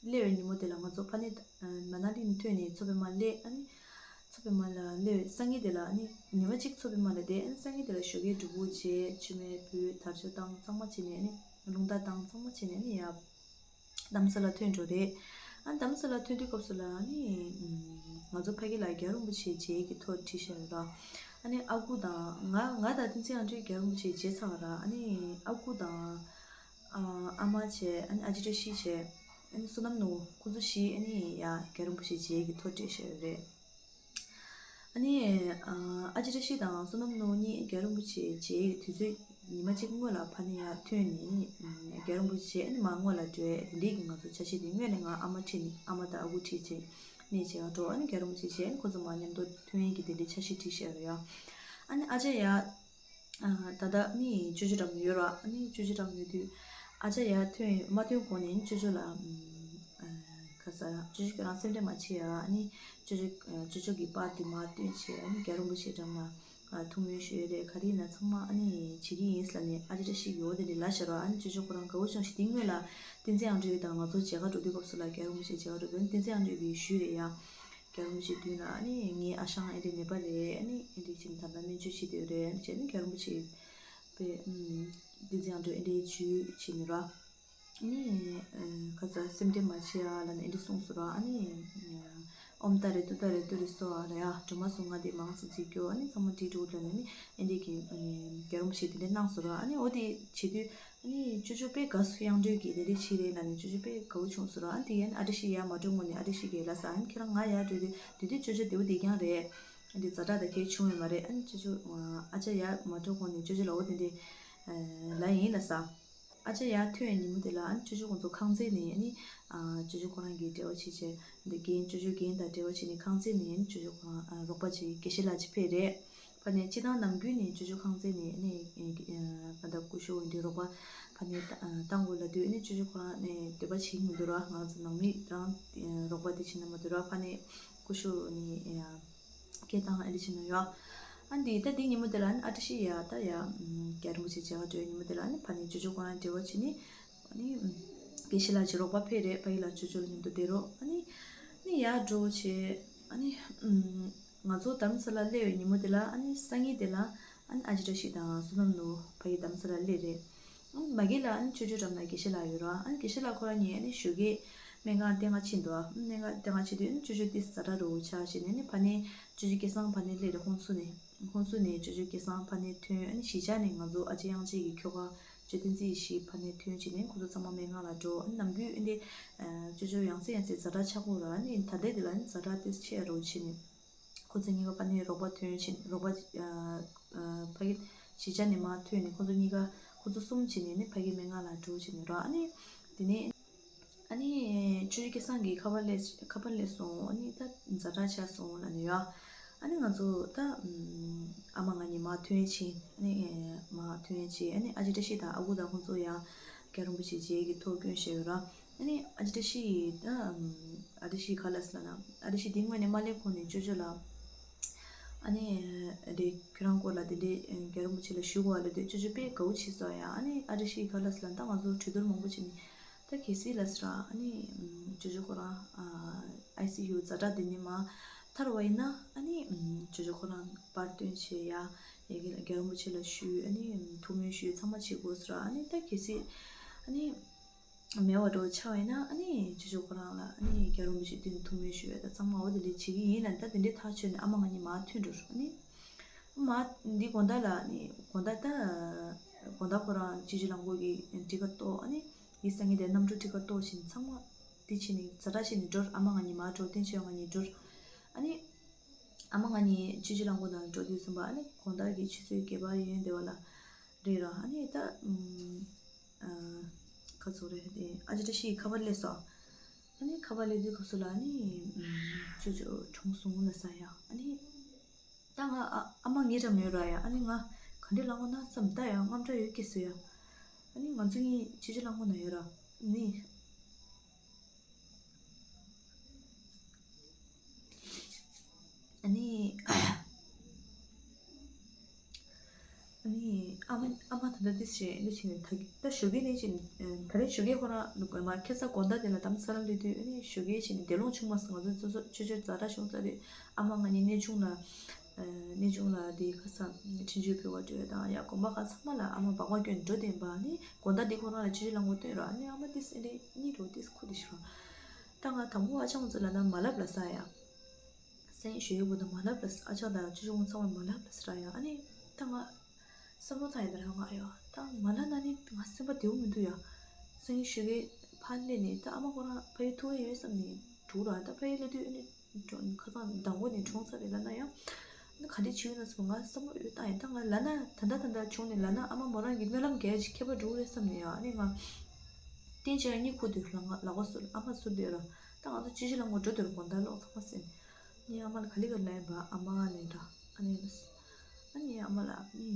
སླེབས་པའི་ཉིན་མོ་དེ་ལ་ང་ཚོ་ཕ་ནི། ཨ། མ་ན་ལི་ནས་ཐོན་ནས་མཚོ་པདྨ་སླེབས། ཨ་ནི། མཚོ་པདྨ་ལ་སླེབས་པའི་སང་ཉིན་དེ་ལ་ནི། ཉི་མ་གཅིག་མཚོ་པདྨ་ལ་བསྡད། ཨ་ནི་སང་ཉིན་དེ་ལ་ཞོགས་ཀས་སྒྲུབ་ཕུག་བྱས། མཆོད་མེ་ཕུལ། དར་ལྕོག་བཏང་། གཙང་མ་བྱས་ནས་ནི། རླུང་རྟ་བཏང་། གཙང་མ་བྱས་ནས་ནི་ཡར། རྡ་རམ་ས་ལ་ཐོན་འགྲོ་རེད། ཨ། རྡ་རམ་ས་ལ་ཐོན་དུས་སྐབས་སུ་ལ་ནི། ང་ཚོ་ཕ་གི་ལ་རྒྱལ་བ་རིན་པོ་ཆེ་མཇལ་གྱི་ཐོ་བྲིས་བཞག་ཡོད་ར། ཨ་ནི་ཨ་ཁུ་དང་ང་ང་དང་བསྟན་འཛིན་དབང་སྒྲོན་རྒྱལ་བ་རིན་པོ་ཆེ་མཇལ་ཚར་བ་ར། ཨ་ནི་ཨ་ཁུ་དང་། ཨ། ཨ་མ་བྱས། ཨ་ནི་ཨ་ཅེ་བཀྲ་ཤིས་བྱས། ཨ་ནི་བསོད་ནམས་ནོར་བུ། ཁོང་ཚོ་བཞི་ཨ་ནི་ཡ་རྒྱལ་བ་རིན་པོ་ཆེ་མཇལ་གྱི་ཐོ་བྲིས་བཞག་ཡོད་རེད། ཨ་ནི། ཨ། ཨ་ཅེ་བཀྲ་ཤིས་དང་བསོད་ནམས་ནོར་བུ་གཉིས་རྒྱལ་བ་རིན་པོ་ཆེ་མཇལ་གྱི་དུས་ཚོད་ཉི་མ་གཅིག་སྔོན་ལ་ཕ་ནི་ཡར་ཐོན་ནས་ནི། རྒྱལ་བ་རིན་པོ་ཆེ་ཨ་ནི་མར་སྔོན་ལ་འགྲོ་ཡས་དེ་འདྲའི་གི་ང་ཚོ་འཆར་གཞི་དེ། སྔོན་ནས་ང་ཨ་མ་ཁྲིད་ནས་ཨ་མ་དང་ཨ་ཁུ་ཁྲིད་བྱས་ནས་མཇལ་ག་འགྲོ། ཨ་ནི་རྒྱལ་བ་རིན་པོ་ཆེ་མཇལ། ཨ་ནི་ཁོ་ཚོ་མར་མཉམ་དུ་ཐོན་ཡས་ཀྱི་དེ་འདྲའི་འཆར་གཞི་བྲིས་བཞག་ཡོད་ཡ། ཨ་ནི་ཨ་ཅག་ཡ། ཨ། ད་ལྟ་ནི་ཅོ་ཅོ་འགྲམ་ཡོད་ར། ཨ་ནི་ཅོ་ཅོ་འགྲམ་ཡོད་དུས། ཨ་ཅག་ཡར་ཐོན་མ་ཐོན་གོང་ནས་ཅོ་ཅོ་ལ། ཨ། ག་ས། ཅོ་ཅོ་ཁྱོད་རང་སེམས་ཁྲལ་མ་བྱེད་ཡ། ཨ་ནི་ཅོ་ཅོ། ཅོ་ཅོ་གི་པར་དེ་མར་སྟོན་བྱས། ཨ་ནི་རྒྱལ་བ་རིན་པོ་ཆེ་འགྲམ་ལ། ཨ། ཐུགས་སྨོན་ཞུ་ཡས་རེད། ག་རེ་ཡིན་ན་ཚང་མ་ཨ་ནི་བྱེད་ཀྱི་ཡིན་ལབ་ནས་ཨ་ཅེ་བཀྲ་ཤིས་ཀྱིས་འོ་དེ་འདྲ་ལབ་བཞག་ར། ཨ་ནི་ཅོ་ཅོ་ཁོ་རང་དགའ་བོ་བྱུང་ཞིག་དེ་སྔོན་ལ་བསྟན་འཛིན་དབང་སྒྲོན་དང་ང་ཚོ་མཇལ་ཁ་འགྲོ་དུས་སྐབས་སུ་ལ་རྒྱལ་བ་རིན་པོ་ཆེ་མཇལ་ཁ་འགྲོ་དུས་བསྟན་འཛིན་དབང་སྒྲོན་གྱིས་ཞུས་རེད་ཡ། རྒྱལ་བ་རིན་པོ་ཆེའི་མདུན་ལ་ཨ་ནི་ངའི་ཨ་ཞང་ཨེ་འདྲའི་ནད་པ་རེད། ཨ་ནི་ཨེ་འདྲའི་ཅིག་ད་ལྟ་སྨན་བཅོས་བྱེད་དུས་རེད། ཨ་ནི་བྱས་ནས་རྒྱལ་བ་རིན་པོ་ཆེ་པས། ཨམ། བསྟན་འཛིན་དབང་སྒྲོན་ཨེ་འདྲའི་ཇུས་བྱེད་ནི་ར། ཨ་ནི། ཨ། ག་ས་སེམས་ཁྲལ་མ་བྱེད་ཨ་ལབ་ནས་ཨེ་འདྲའི་གསུངས་སོང་ར། ཨ་ནི། ཨོམ་ཏ་རེ་ཏུ་ཏ་རེ་ཏུ་རེ་སོ་ཨ་ར་ཡ། སྒྲོལ་མ་གསུང་ང་དེ་མང་སེ་བརྩི་རྒྱུ། ཨ་ནི་ཚང་མ་བྲིས་འགྲོ་ལབ་ནས་ཨ་ནི་ཨེ་འདྲའི་གི། ཨ་ནི་རྒྱལ་བ་རིན་པོ་ཆེ་དེ་འདྲའི་གནང་སོང་ར། ཨ་ནི་འོ་དེ་བྱེད་དུས། ཨ་ནི་ཅོ་ཅོ་དཔེ་དགའ་སོང་། དབྱངས་སྒྲོན་གྱིས་དེ་འདྲ་བྱས་རེད་ལབ་ནས་ཅོ་ཅོ་དཔེ་དགའ་བོ་བྱུང་སོང་ར། ཨ་ནི་དེ་ཡན་ཨ་བཀྲ་ཤིས་ཡར་མ་འགྲོ་སྔོན་ནས་ཨ་བཀྲ་ཤིས་ཀྱིས་ལབ་ས། ཨ་ནི་ཁྱེད་རང་ང་ཡར་འགྲོ་དུས་དེ་དུས་ཅོ་ཅོ་བདེ་བོ་བསྡད་རྐྱང་རེད། ཨ་ནི་ཛ་དྲག་ད་གས་བྱུང་ཡོད་མ་རེད། ཨ་ནི་ཅོ་ཅོ། ཨ་ཅག་ཡར་མ་འགྲོ་གོང་ནས་ཅོ་ཅོ་ལ་འོ་དེ་འདྲ་ལབ་ཡིན་ལབ་ས། ཨ་ཅག་ཡར་ཐོན་ཉིན་མོ་དེ་ལ་ཨ་ནི་ཅོ་ཅོ་ཁོང་ཚོ་ཁང་བརྩེགས་ནས་ཨ་ནི་ཅོ་ཅོ་ཁོ་རང་གི་འབྲེལ་བ་བྱེད་བྱས་འདི་རྒན་ཅོ་ཅོ་རྒན་དང་འབྲེལ་བ་བྱས་ནས་ཁང་བརྩེགས་ནས་ཨ་ནི་ཅོ་ཅོ་ཁོ་རང་རོགས་པ་བྱེད་དགེ་བཤེས་ལགས་ཅིག་ཕེབས་རེད། ཕ་ནས་སྤྱི་བཏང་ནམ་རྒྱུན་ནས་ཅོ་ཅོ་ཁང་བརྩེགས་ནས་ཨ་ནི་ཨ་ད་སྐུ་ཞབས་འདི་རོགས་པ་ཕ་ནས་བཏང་དགོས་ལབ་དུས་ཨ་ནི་ཅོ་ཅོ་ཁོ་རང་ནས་འདོད་པ་བྱེད་ཀྱི་མི་འདུག་ར། ང་ཚོ་ནང་མི་རང་རོགས་པ་དེ་བྱེད་ན་མ་འདུག་ར། ཕ་ནས་སྐུ་ཞབས་ནས་སྐད་བཏང་ཨ་ནི་བྱེད་ན་ཡོད། ཨ་འདི་ད་འདི་ཉིན་མོ་དེ་ལ་ཨ་ནི་ཨ་བཀྲ་ཤིས་ཡ་ད་ཡ་རྒྱལ་རིན་པོ་ཆེ་མཇལ་ཁ་འགྲོ་ཡ་ཉིན་མོ་དེ་ལ་ཨ་ནི་ཕ་ནས་ཅོ་ཅོ་ཁོ་རང་འབྲེལ་བ་བྱས་ནས་ཨ་ནི་དགེ་བཤེས་ལགས་ཀྱི་རོགས་པ་ཕེབས་རེད། ཕ་གི་ལ་ཅོ་ཅོ་ལ་མཉམ་དུ་བསྡད་རོགས། ཨ་ནི་ནི་ཡར་འགྲོ་བྱས་ཨ་ནི་ང་ཚོ་དྷ་རམ་ས་ལ་སླེབས་ཡོད་ཉིན་མོ་དེ་ལ་ཨ་ནི་སང་ཉིན་དེ་ལ་ཨ་ནི་ཨ་ཅེ་བཀྲ་ཤིས་དང་བསོད་ནམས་ནོར་བུ་ཕ་གི་དྷ་རམ་ས་ལ་སླེབས་རེད། ཨ་ནི་མ་གི་ལ་ཨ་ནི་ཅོ་ཅོ་འགྲམ་ན་དགེ་བཤེས་ལགས་ཡོད་ར། ཨ་ནི་དགེ་བཤེས་ལགས་ཁོ་རང་གཉིས་ཨ་ནི་ཞོགས་ཀས་སྨན་ཁང་བསྟེན་ག་ཕྱིན་འདུག་ཨ་ནི་སྨན་ཁང་བསྟེན་ག་ཕྱིན་དུས་ཨ་ནི་ཅོ་ཅོ་ཏི་ཛ་དྲག་རུ་ཆགས་བྱས་ནས་ཨ་ནི་ཕ་ནས་ཅོ་ཅོ་སྐལ་བཟང་ཕ་ནས་སླེབས་རེད། ཧོན་སུར་ནས་ཧོན་སུར་ནས་ཅོ་ཅོ་སྐལ་བཟང་ཕ་ནས་ཐོན། ཨ་ནི་གཞིས་ཆགས་ནས་ང་ཚོ་ཨ་ཅེ་དབྱངས་ཅན་གྱི་ཁྱོ་ག་ཅོ་བསྟན་འཛིན་ཞིག་ཕ་ནས་ཐོན་བྱས་ནས་ཁོ་ཚོ་ཚང་མ་སྨན་ཁང་ལ་འགྲོ། ཨ་ནི་ནམ་རྒྱུན་ཨ་ནི་ཅོ་ཅོ་ཡང་སེ་ཡང་སེ་ཛ་དྲག་ཆགས་ཀྱི་ཡོད་ར། ཨ་ནི་ད་ལྟའི་དེ་ལ་ཨ་ནི་ཛ་དྲག་ཏི་ཆེ་རུ་ཕྱིན་ནས། ཁོ་ཚོ་གཉིས་ཀ་ཕ་ནས་རོགས་པ་ཐོན་ཕྱིན། རོགས་པ་ཨ་ཨ་ཕ་གི་གཞིས་ཆགས་ནས་མར་ཐོན་ནས་ཁོ་ཚོ་གཉིས་ཀ་ཁོ་ཚོ་གསུམ་བྱས་ནས་ནི་ཕ་གི་སྨན་ཁང་ལ་འགྲོ་བྱས་ནས་ར། ཨ་ནི་དེ་ནས་ཨ་ནི་ཆུ་བཞི་སྐལ་བཟང་གིས་ཁ་པར་སླེབས་ཁ་པར་སླེབས་སོང་། ཨ་ནི་ད་ཛ་དྲག་ཆགས་སོང་ལབ་ནས་ཡ། ཨ་ནི་ང་ཚོ་ད་ཨ་མ་ང་གཉིས་མར་ཐོན་ཕྱིན། ཨ་ནི་མར་ཐོན་ཕྱིན། ཨ་ནི་ཨ་ཅེ་བཀྲ་ཤིས་དང་ཨ་ཁུ་དང་ཁོ་ཚོ་ཡང་རྒྱལ་རིན་པོ་ཆེ་མཇལ་གྱི་ཐོ་སྐྱོན་བཞག་ཡོད་ར། ཨ་ནི་ཨ་ཅེ་བཀྲ་ཤིས་ད་ཨ་བཀྲ་ཤིས་ག་ལབ་སོང་ལབ་ན། ཨ་བཀྲ་ཤིས་འདི་སྔོན་ནས་མ་སླེབས་གོང་ནས་ཅོ་ཅོ་ལ་ཨ་ནི་རེད་ཁྱོད་རང་སྐོར་ལ་དེ་འདྲའི་རྒྱལ་རིན་པོ་ཆེ་ལ་ཞུ་དགོས་པ་ལབ་དུས་ཅོ་ཅོ་དཔེ་དགའ་བོ་བྱས་སོང་ཡ། ཨ་ནི་ཨ་བཀྲ་ཤིས་ག་ལབ་སོང་ལབ་ན། ད་ང་ཚོ་གྲོས་བསྡུར་མང་པོ་བྱས་ནས་ད་གལ་སྲིད་ལབ་སོང་ར། ཨ་ནི་ཅོ་ཅོ་ཁོ་རང་ཨ་ཨའི་སི་ཡུ་ཛ་དྲག་དེ་ནས་མར་ཐར་བ་ཡིན་ན་ཨ་ནི་ཅོ་ཅོ་ཁོ་རང་པར་སྟོན་བྱས་ཡ། ཡ་གི་ལ་རྒྱལ་རིན་པོ་ཆེ་ལ་ཞུས། ཨ་ནི་ཐུགས་སྨོན་ཞུས། ཚང་མ་བྱེད་དགོས་སོང་ར། ཨ་ནི་ད་གལ་སྲིད་ཨ་ནི་མེད་པ་འགྲོ་ཆགས་པ་ཡིན་ན་ཨ་ནི་ཅོ་ཅོ་ཁོ་རང་ལ་ཨ་ནི་རྒྱལ་རིན་པོ་ཆེ་མདུན་ཐུགས་སྨོན་ཞུ་ཡ། ད་ཚང་མ་འོ་དེ་འདྲ་བྱེད་ཀྱི་ཡིན་ལབ། ད་དེ་འདྲའི་ཐག་ཆོད་ནས་ཨ་མ་ང་གཉིས་མར་ཐོན་འགྲོ་རོགས། ཨ་ནི་མར་འདི་དགོང་དག་ལ་ཨ་ནི་དགོང་དག་ད་དགོང་དག་ཁོ་རང་སྤྱི་སྤྱོད་རླངས་འཁོར་གྱི་ཊི་ཀེ་ཊི་གཏོར། ཨ་ནི་འདི་སང་ཉིན་དེ་གནམ་གྲུ་ཊི་ཀེ་ཊི་གཏོར་བྱས་ནས་ཚང་མ་འདི་བྱས་ནས་ཛ་དྲག་བྱས་ནས་འགྲོ་རོགས། ཨ་མ་ང་གཉིས་མར་འགྲོ། བསྟན་ཆོས་ང་གཉིས་འགྲོ་རོགས། ཨ་ནི་ཨ་མ་ང་གཉིས་སྤྱི་སྤྱོད་རླངས་འཁོར་ནང་འགྲོ་དུས་ཙམ་པ་ཨ་ནི་དགོང་དག་གི་ཆུ་ཚོད་བརྒྱད་པ་ཡན་དེ་བ་ལ་རེད་ར། ཨ་ནི་ད་ཨམ་ཨ་ག་ཚོད་རེད་དེ། ཨ་ཅེ་བཀྲ་ཤིས་ཁ་པར་སླེབས་སོང་། ཨ་ནི་ཁ་པར་སླེབས་དུས་སྐབས་སུ་ལ་ཨ་ནི་ཨམ་ཅོ་ཅོ་གྲོངས་སོང་ལབ་ས་ཡ། ཨ་ནི་ད་ང་ཨ་ཨ་མ་ངའི་འགྲམ་ཡོད་ར་ཡ། ཨ་ནི་ང་ག་འདྲས་ལབ་དགོས་ན་བསམ། ད་ཡ་དངངས་སྐྲག་ཡོད་སྐྱེས་སོང་ཡ། ཨ་ནི་ང་ཚོ་གཉིས་སྤྱི་སྤྱོད་རླངས་འཁོར་ནང་ཡོད་ར། ཨ་ནི། ཨ་ནི། ཨ་ནི་ཨ་མ་ཨ་མ་ད་ལྟ་དེ་བྱས་འདི་བྱས་ནས་ད་ད་ཞོགས་ཀས་ནས་བྱས་ནས་ད་རེས་ཞོགས་ཀས་ཁོ་རང་ལུག་མ་ཁ་སང་དགོང་དག་དེ་ལ་དྷ་རམ་ས་ལ་སླེབས་དུས་ཨ་ནི་ཞོགས་ཀས་བྱས་ནས་བདེ་སློང་བྱུང་མ་སོང་། ང་ཚོ་ཚོ་ཚོ་ཆོས་ཆོས་ཛ་དྲག་བྱུང་ཚར་དུས་ཨ་མ་ང་གཉིས་གནས་ཆུང་ལ་གནས་ཆུང་ལ་དེ་ཁ་སང་འཕྲིན་བཅོལ་ཕུལ་བ་འགྲོ་ཡ་དང་ཡ་དགོན་པ་ཁག་ཚང་མ་ལ་ཨ་མ་སྦག་སྦག་སྐྱོན་འགྲོ་བསྡད་པ། ཨ་ནི་དགོང་དག་དེ་ཁོ་རང་ལ་ཆོས་ཆོས་རླངས་འཁོར་བཏོན་རོགས། ཨ་ནི་ཨ་མ་དེ་སེ་འདྲེ་གཉིད་འགྲོ་དེ་ཁུ་དེ་ཤོར། ད་ང་དང་པོ་ཨ་ཅག་ཚོ་ལ་ན་མ་ལབ་ལབ་ས་ཡ། སེང་ཞོ་ཡོད་པོ་དང་མ་ལབ་ལབ་ས། ཨ་ཅག་དང་ཅོ་ཅོ་ཚང་མ་མ་ལབ་ལབ་ས་ར་ཡ། ཨ་ནི་ད་ང་བསམ་བློ་ཐང་ཡིན་ད་ར་ང་ཡ་ད་མ་ལབ་ན་ནི་ང་སེམས་པ་བདེ་བོ་མི་འདུག་ཡ། སེང་ཞོ་གི་ཕར་སླེབས་ནས་ད་ཨ་མ་ཁོ་རང་ཕ་ཡུལ་ཐུག་ཡ་ཡོད་བསམ་ནས་འགྲོ་ར། ད་ཕ་ཡུལ་སླེབས་དུས་ཨ་ནི་ཁ་སང་མདང་དགོང་ནས་གྲོངས་ཚར་རེད་ལབ་ན་ཡང་། ཨ་ནི་ག་འདྲ་བྱེད་ཀྱི་ཡོད་ན་བསམ་ང་བསམ་བློ་ཡོད་བཏང་ཡིན། ད་ང་ལབ་ན་ད་ལྟ་ད་ལྟ་བྱུང་ནས་ལབ་ན་ཨ་མ་མོ་རང་གི་སྨོན་ལམ་རྒྱག་ཅིག་ཁྱད་པར་འགྲོ་གི་རེད་བསམ་ནས་ཡ། ཨ་ནི་ང་བསྟན་ཆེན་གཉིད་ཁུག་དུས་ལ་ང་ལག་པ་སུ་ཨ་མ་སུ་བསྡད་ར། ད་ང་ཚོ་ཅི་ཞིག་ལ་ངོ་འགྲོ་དུས་དགོང་དག་ལོག་ཚང་མ་ཟིན། ངས་ཨ་མ་ལ་ག་ལེ་ག་ལེ་ལབ་ཡིན་པ། ཨ་མ་ལབ་ཡིན་ད། ཨ་ནི་ཨ་ནི་ཨ་མ་ལ་ཨ་ནི་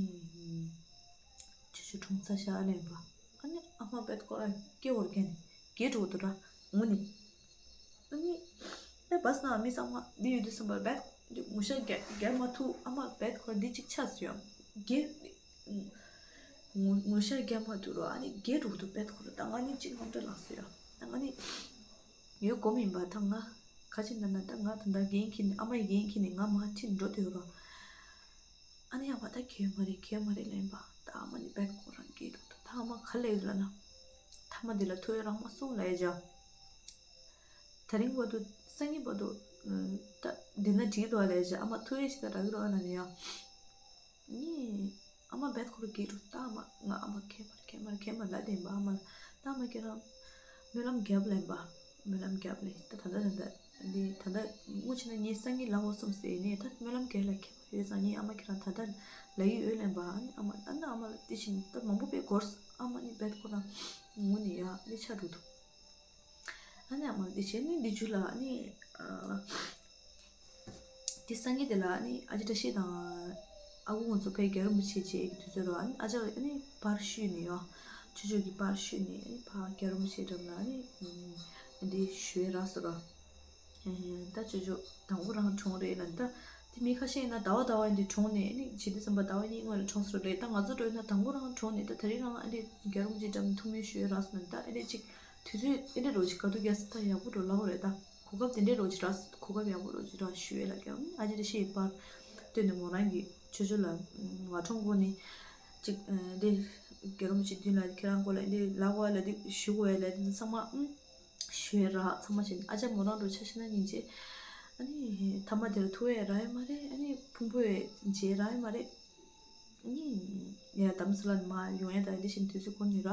ཅི་ཞིག་གྲོངས་ཚར་ཤག་ལབ་ཡིན་པ། ཨ་ནི་ཨ་མ་རྦད་ཁོ་རང་སྐྱེ་བོར་རྒྱལ་ནས་རྒས་འགྲོ་འདུག་ར་ངུ་ནི། ཨ་ནི་ཨེ་བས་ན་མི་ཚང་མ་འདི་ཡོད་དུས་ཙམ་པར་རྦད་ངུ་ཤ་རྒྱག་རྒྱག་མ་ཐུབ། ཨ་མ་རྦད་ཁོ་རང་འདི་གཅིག་ཆགས་སུ་ཡོང་རྒས། ངུ་ངུ་ཤ་རྒྱག་མ་ཐུབ་རོ། ཨ་ནི་རྒས་འགྲོ་འདུག་རྦད་ཁོ་རང་ད་ང་ནི་གཅིག་དངངས་སྐྲག་ལངས་སུ་ཡོང་ད་ང་ནི་ཡོད་གོ་མིན་པ་ད་ང་ག་ཅི་ན་ན་ད་ང་ད་ད་འགན་འཁྱེར་ནས་ཨ་མ་ཡི་འགན་འཁྱེར་ནས་ང་མ་ཁྲིད་འགྲོ་འདོད་རོ། ཨ་ནི་ཨ་མ་ད་གལ་མ་རེད་གལ་མ་རེད་ལབ་ཡིན་པ། ད་ཨ་མ་ནི་རྦད་ཁོ་རང་སྐྱིད་འགྲོ་འདུག་ད་ཨ་མ་ག་ལ་ཡོད་ལབ་ན། མཐའ་མ་འདི་ལ་ཐུག་ཡ་རག་མ་སོང་ལབ་ཡ་ཅག་ད་རིང་བར་དུ་སང་ཉིན་བར་དུ་ད་འདི་ན་འགྲིག་འདུག་ལབ་ཡ་ཅག་ཨ་མ་ཐུག་ཡ་ཅིག་ད་རག་གི་རོགས་ཨ་ན་ནི་ཡ། ནི་ཨ་མ་རྦད་ཁོ་རང་སྐྱིད་འགྲོ་འདུག་ད་ཨ་མ་ང་ཨ་མ་གལ་མ་རེད་གལ་མ་རེད་གལ་མ་རེད་ལབ་བསྡད་ཡིན་པ། ཨ་མ་ལ་ད་ཨ་མ་ཁྱེད་རང་སྨོན་ལམ་རྒྱབ་ལབ་ཡིན་པ། སྨོན་ལམ་རྒྱབ་ལས་ད་ད་ད་ད་ད་འདི་ད་ད་དངུལ་ཆེ་ན་ངའི་སང་ཉིན་ལ་འོ་སོང་ཟེར་ནས་ད་སྨོན་ལམ་རྒྱག་ལ་ཁྱད་པར་ཡོད་ཙང་ངའི་ཨ་མ་ཁྱེད་རང་ད་ད་ལ་ཡི་ཡོད་ལེན་པ། ཨ་ནི་ཨ་མ་ཨ་ནི་ཨ་མ་ལ་དེ་བཞིན་ད་མང་པོ་པའི་སྐོར་ཨ་མ་ནི་རྦད་ཁོ་རང་ ངུ་ནས་ཡ་ནི་ཆ་འགྲོ་འདུག་ཨ་ནི་ཨ་མ་འདི་བྱས་ནི་འདི་རྒྱུ་ལ་ནི། དེ་སང་ཉིན་དེ་ལ་ནི་ཨ་ཅེ་བཀྲ་ཤིས་དང་ཨ་ཁུ་ཁོང་ཚོ་ཕའི་རྒྱལ་བ་རིན་པོ་ཆེ་མཇལ་གྱི་དུས་ཚོད་རོ། ཨ་ནི་ཨ་ཅག་ཨ་ནི་པར་ཤུས་ནས་ཡོ། ཅོ་ཅོ་གི་པར་ཤུས་ནས་ཨ་ནི་ཕ་རྒྱལ་བ་རིན་པོ་ཆེ་འགྲམ་ལ་ཨ་ནི་འདི་ཞུ་ཡས་རག་སོང་རོ། ད་ཅོ་ཅོ་དང་པོ་རང་གྲོངས་རེད་ལ། ད་དེ་མི་ཁ་ཤས་ཡིན་ན་ཟླ་བ་ཟླ་བ་འདི་གྲོངས་ནས་ཨ་ནི་བྱེད་དུས་ཙམ་པ་ཟླ་བ་གཉིས་སྔོན་ལ་གྲོངས་སོང་རེད། ད་ང་ཚོ་འགྲོ་ཡིན་ན་དང་པོ་རང་གྲོངས་ནས་ད་དེ་རིང་རང་ཨ་ནི་རྒྱལ་བ་རིན་པོ་ཆེ་འགྲམ་ཐུགས་སྨོན་ཞུ་ཡས་རག་སོང་ན་ད་ཨ་ནི་ཅིག་དུས་ཚོད་ཨེ་འདྲ་རོ་ཅིག་ག་དུས་རྒྱལ་ས་ད་ཡག་པོ་འགྲོ་ལབ་རེད། ད་གོ་སྐབས་དེ་འདྲ་རོ་ཅིག་རག་གོ་སྐབས་ཡག་པོ་རོ་ཅིག་རག་ཞུ་ཡས་ལ་རྒྱལ་ཨ་ཅེ་བཀྲ་ཤིས་པར་བཏོན་ནས་མོ་རང་གི་ཅོ་ཅོ་ལ་མ་གྲོངས་གོང་ནས་ཅིག་འདི་རྒྱལ་བ་རིན་པོ་ཆེ་མདུན་ལ་ཁྱེད་རང་སྐོར་ལ་འདི་ལབ་དགོས་ལབ་འདི་ཞུ་དགོས་ལབ་འདི་ཚང་མ་ཨུམ་ཞུ་ཡས་རག་ཚང་མ་བྱས་ནས་ཨ་ཅག་མོ་རང་འགྲོ་ཆ་ཤེས་ན་སྙིང་རྗེ། ཨ་ནི་ཐ་མ་དེ་ལ་ཐུག་ཡས་རག་ཡས་མ་རེད། ཨ་ནི་ཕུང་པོ་ཡས་མཇལ་རག་ཡས་མ་རེད། ནི་ཡ་དམ་སུ་ལ་མ་ཡོང་ཡ་ད་འདི་བཞིན་དུས་ཚོད་འཁོར་ནི་ར།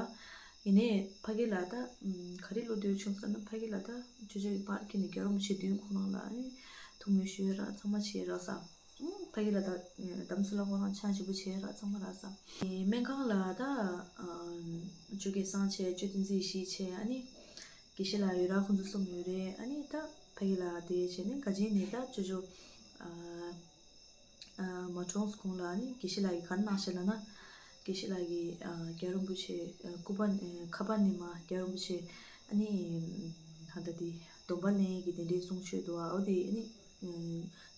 ཡིན་ནའི་ཕ་གི་ལ་ད་ག་རེ་བློ་འདོད་བྱུང་ཟེར་ན་ཕ་གི་ལ་ད་ཅོ་ཅོ་ཡི་པར་ཁྱེར་ནས་རྒྱལ་བ་རིན་པོ་ཆེ་མདུན་ཁོ་རང་ལ་ཨེ་ཐུགས་སྨོན་ཞུ་ཡ་ར་ཚང་མ་བྱེད་ར་ས། ཕ་གི་ལ་ད་དམ་སུ་ལ་ཁོ་རང་ཆང་ཞིམ་པོ་བྱེད་ར་ཚང་མ་ར་ས། སྨན་ཁང་ལ་ད་ཅོ་གེ་སང་བྱས་ཅོ་བསྟན་འཛིན་ཡེ་ཤེས་བྱས་ཨ་ནི་དགེ་བཤེས་ལགས་ཡོད་ར་ཁོང་ཚོ་གསུམ་ཡོད་རེད། ཨ་ནི་ད་ཕ་གི་ལ་དེ་བྱས་ནས་ག་ཅིན་ནས་ད་ཅོ་ཅོ། མ་གྲོངས་གོང་ལ་ནི་དགེ་བཤེས་ལགས་ཀྱིས་ག་རེ་གནང་ཤག་ལབ་ན། དགེ་བཤེས་ལགས་ཀྱིས་རྒྱལ་བ་རིན་པོ་ཆེ་སྐུ་པར་ཁ་པར་ནས་མ་རྒྱལ་བ་རིན་པོ་ཆེ་ཨ་ནི་ད་ལྟ་དེ་སྡོམ་པ་ལེན་ཡས་ཀྱི་དེ་འདྲའི་གསུང་ཆོས་འདུག་ཨ། འོ་དེ་ཨ་ནི་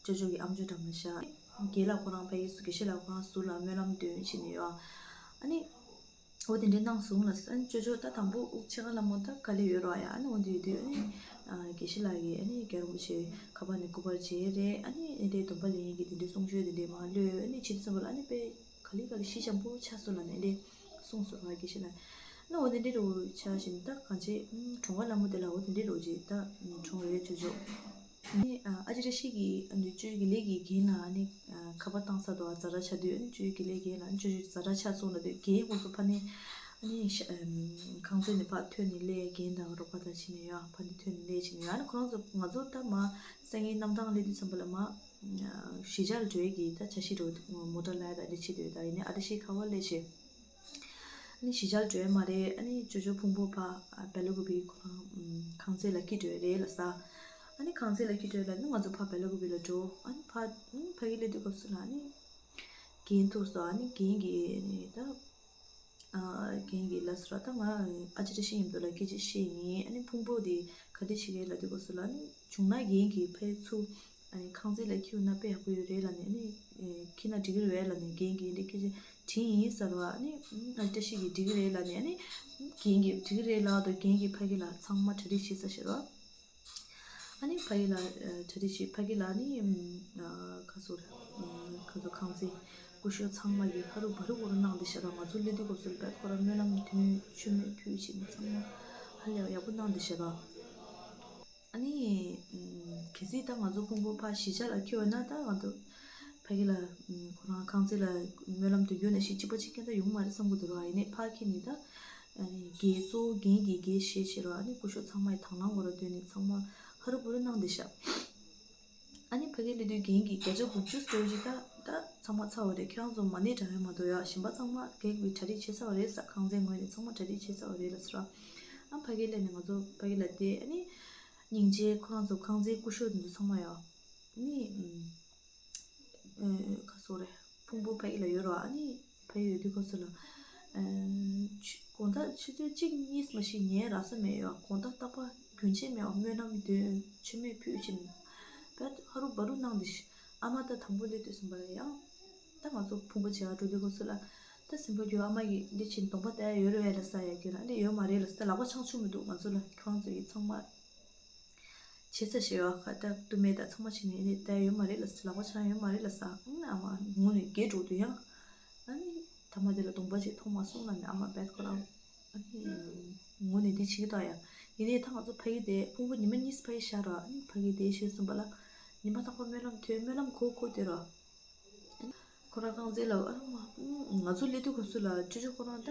ཅོ་ཅོ་གི་ཨམ་ཅོག་འགྲམ་ལ་བཞག་རྒན་ལགས་ཁོ་རང་ཕ་གི་སུ་དགེ་བཤེས་ལགས་ཁོ་རང་ཟུར་ལ་སྨོན་ལམ་འདོན་བྱས་ནས་ཡོད་ཨ། ཨ་ནི། འོ་དེ་འདྲའི་གནང་སོང་ལ་ཨ་ནི་ཅོ་ཅོ་ད་དང་པོ་དབུགས་ཆད་ཁ་ལ་མོ་ད་ག་ལེ་ཡོད་རོགས་ཡ། ཨ་ནི་འོ་དེ་ཡོད་དུས་ཨ་ནི་དགེ་བཤེས་ལགས་ཀྱིས་ཨ་ནི་རྒྱལ་བ་རིན་པོ་ཆེ་ཁ་པར་ནས་སྐུ་པར་མཇལ་རེད། ཨ་ནི་ཨེ་འདྲའི་སྡོམ་པ་ལེན་ཡིན་གྱི་དེ་འདྲའི་གསུང་ཆོས་དེ་འདྲའི་མ་ལོས་ཨ་ནི་ཕྱི་ཚུན་པ་ལ་ཨ་ནི་དཔེ་ག་ལེ་ག་ལེ་ཞི་འཇམ་པོ་ཆགས་སོང་ལ་ནི་ཨེ་འདྲའི་གསུངས་སོང་རོགས་དགེ་བཤེས་ལགས། ཨ་ནི་འོ་དེ་འདྲའི་རོ་ཆགས་བཞིན་ད་གང་བྱེད་གྲོངས་པ་ལ་མོ་དེ་ལ་འོ་དེ་འདྲའི་རོ་བྱེད་ད་གྲོངས་རེད་ཅོ་ཅོ། ནི་ཨ་ཅེ་བཀྲ་ཤིས་ཀྱིས་ཨ་ནི་ཅོ་ཅོ་དགེ་ལེགས་ཀྱི་རྒན་ལ་ཨ་ནི་ཁ་པར་བཏང་ས་དོ་ཛ་དྲག་ཆགས་དུས་ཨ་ནི་ཅོ་ཅོ་དགེ་ལེགས་རྒན་ལ་ཨ་ནི་ཅོ་ཅོ་ཛ་དྲག་ཆགས་སོང་ལབ་དུས་རྒན་ཁོང་ཚོ་ཕ་ནི་ཨ་ནི་ཤ་ཁང་ཚན་ནས་ཕར་ཐོན་ནས་སླེབས། རྒན་དང་རོགས་པ་དང་ཕྱིན་ནས་ཡ་ཕ་ནི་ཐོན་ནས་སླེབས་ཕྱིན་ནས་ཡ་ཨ་ནི་ཁོ་རང་ཚོ་ང་ཚོ་ད་མ་སང་ཉིན་གནམ་ཐང་སླེབས་དུས་ཙམ་པ་ལ་མ་གཞིས་ཆགས་ལ་འགྲོ་ཡས་ཀྱི་ད་བྱ་ཞིག་འགྲོ་མོ་ཊ་ལ་ཡ་ད་འདི་ཕྱི་དུས་ད་ཡིན་ནའི་ཨ་ཏི་ཤི་ཁ་བ་སླེབས་ཤེ། ཨ་ནི་གཞིས་ཆགས་འགྲོ་ཡ་མ་རེད། ཨ་ནི་ཅོ་ཅོ་ཕུང་པོ་ཕ་བེ་ལ་ཀུ་པི་ཁོ་རང་ཁང་ཚན་ལ་འཁྱེར་འགྲོ་ཡ་རེད་ལ་ས། ཨ་ནི་ཁང་ཚན་ལ་འཁྱེར་འགྲོ་ཡ་ལ་ནི་ང་ཚོ་ཕ་བེ་ལ་ཀུ་པི་ལ་འགྲོ། ཨ་ནི་ཕ་ཕ་གི་སླེབས་དུས་སྐབས་སུ་ལ་ཨ་ནི་རྒན་ཐུག་སོང་། ཨ་ནི་རྒན་གྱིས་ནི་ད་རྒན་གྱིས་ལབ་སོང་ར་ད་ང་ཨ་ཅེ་བཀྲ་ཤིས་མཉམ་དུ་ལ་སྐད་ཆ་བཤད་ཡིན། ཨ་ནི་ཕུང་པོ་དེ་ག་འདྲ་བྱེད་ཀྱི་ལབ་དུས་སྐབས་སུ་ལ་ཨ་ནི་བྱུང་ན་རྒན་གྱིས་ཕ་ཚུར། ཨ་ནི་ཁང་ཚན་ལ་འཁྱེར་ན་དཔེ་ཡག་པོ་ཡོད་རེད་ལབ་ནས་ཨ་ནི་འཁྱེར་ན་འགྲིག་གི་རེད་ལབ་ནས་རྒན་གྱིས་འདི་སྐད་ཆ་དྲིས་ཡིན་ཟེར་བ། ཨ་ནི་ཨ་བཀྲ་ཤིས་ཀྱིས་འགྲིག་གི་རེད་ལབ་ནས་ཨ་ནི་རྒན་གྱིས་འགྲིག་གི་རེད་ལབ་དུས་རྒན་གྱིས་ཕ་གི་ལ་ཚང་མ་གྲ་སྒྲིག་བྱས་ཚར་ཤག་ར། ཨ་ནི་ཕ་གི་ལ་གྲ་སྒྲིག་བྱས་ཕ་གི་ལ་ཨ་ནི་ཁ་སོ་ཁ་སོ་ཁང་ཚན་སྐུ་ཞབས་ཚང་མ་གིས་ཧ་རུ་བ་རུ་བ་རུ་གནང་བསྡད་ཤག་ར། ང་ཚོ་སླེབས་དུས་སྐབས་སུ་ལ་བད་ཁོ་ར་སྨོན་ལམ་འདོན་མཆོད་མེ་ཕུལ་བྱས་ནས་ཚང་མ་ཧ་ལས་ཡག་པོ་གནང་བསྡད་ཤག་ར། ཨ་ནི་གལ་སྲིད་ད་ང་ཚོ་ཕུང་པོ་ཕར་གཞིས་ཆགས་ལ་འཁྱེར་བ་ན་ད་ང་ཚོ་ཕ་གི་ལ་ཁོ་རང་ཁང་ཚན་ལ་སྨོན་ལམ་འདོན་རྒྱུ་ནང་བཞིན་གཅིག་པ་གཅིག་རྐྱང་ད་ཡོང་མ་རེད་བསམ་གི་འདུག་ར། ཡིན་ནའི་ཕར་འཁྱེར་ནས་ད་ཨ་ནི་དགེ་གཙོ་བོ་རྒན་གྱིས་དགེ་བཤེས་བྱས་ར། ཨ་ནི་སྐུ་ཞབས་ཚང་མ་ཡི་དང་བླངས་སྒོ་ར་བཏོན་ནས་ཚང་མ་ཧ་རུ་བ་རུ་གནང་བསྡད་ཤག་ཨ་ནི་ཕ་གི་སླེབས་དུས་རྒན་གྱིས་བརྒྱ་ཆ་དགུ་བཅུ་ཙམ་ཅིག་ད་ད་ཚང་མ་ཚར་བ་རེད། ཁྱེད་རང་ཚོ་མ་ཎི་བགྲང་ཡ་མ་གཏོགས་ཡ་གཞན་པ་ཚང་མ་རྒན་གྱིས་གྲ་སྒྲིག་བྱས་ཚར་བ་རེད་ས། ཁང་ཚན་ངོས་ནས་ཚང་མ་གྲ་སྒྲིག་བྱས་ཚར་བ་རེད་ལབ་ཟེར་ར། ཨ་ཕ་གི་སླེབས་ནས་ང་ཚོ་ཕ་གི་ལ་བལྟས། ཨ་ནི་སྙིང་རྗེ་ཁོ་རང་ཚོ་ཁང་ཚན་སྐུ་ཞབས་འདི་ཚོ་ཚང་མ་ཡ་ཨ་ནི་ཨ་ཁ་སོ་རེད། ཕུང་པོ་ཕ་གི་ལ་ཡོད་ར། ཨ་ནི་ཕ་གི་ཡོད་དུས་སྐབས་སུ་ལ་ཨ་ཆུ་དགོང་དག་ཆུ་ཚོད་གཅིག་གཉིས་མ་གཏོགས་ཉལ་རག་ས་མེད་ཡ། དགོང་དག་རྟག་པར་རྒྱུན་ཆད་མེད་པར་སྨོན་ལམ་འདོན་མཆོད་མེ་ཕུལ་བྱས་ནས་བད་ཧ་རུ་བ་རུ་གནང་བསྡད་ཤག་ཨ་མ་ད་དང་པོ་སླེབས་དུས་ཙམ་པ་ལ་ཡང་ད་ང་ཚོ་ཕུང་པོ་མཇལ་ག་འགྲོ་དུས་སྐབས་སུ་ལ་ད་སེམས་པ་འགྱུར། ཨ་མ་གིས་འདི་བྱས་ནས་གདོང་པ་བལྟ་ཡ་ཡོད་རེད་པས་ལབ་ས་ཡ་གི་ལ་འདི་ཡོད་མ་རེད་ལབ་ས། ད་ལག་པ་འཆང་ཆོག་མི་འདུག་ང་ཚོ་ལ་ཁྱེད་རང་ཚོ་ཡིས་ཚང་མ་བྱས་ཚར་ཤག་ཡ། ཁ་ད་ཏུ་མེད་ད་ཚང་མ་བྱས་ནས་འདི་བལྟ་ཡ་ཡོད་མ་རེད་ལབ་ས། ལག་པ་འཆང་ཡ་ཡོད་མ་རེད་ལབ་ས། ཨ་མ་ངུ་ནས་བརྒྱལ་འགྲོ་དུས་ཡང་ཨ་ནི་ཐ་མ་དེ་ལ་གདོང་པ་ཅིག་མཐོང་མ་སོང་ལབ་ནས་ཨ་མ་བད་ཁོ་རང་ཨ་ནི་ངུ་ནས་འདི་བྱེད་ཀྱི་འདུག་ཡ། ཡིན་ནའི་ད་ང་ཚོ་ཕ་གི་དེ་ཕུང་པོ་ཉི་མ་གཉིས་ཕ་གི་བཞག་ར། ཨ་ནི་ཕ་གི་དེ་ཞུས་སོང་པ་ལ་ཉི་མ་རྟག་པར་སྨོན་ལམ་ཐོས། སྨོན་ལམ་གོ་གོ་དེ་ར། ཁོ་རང་ཁང་ཚན་ལ་ཨ་མ་ང་ཚོ་སླེབས་དུས་སྐབས་སུ་ལ་ཅོ་ཅོ་ཁོ་རང་ད་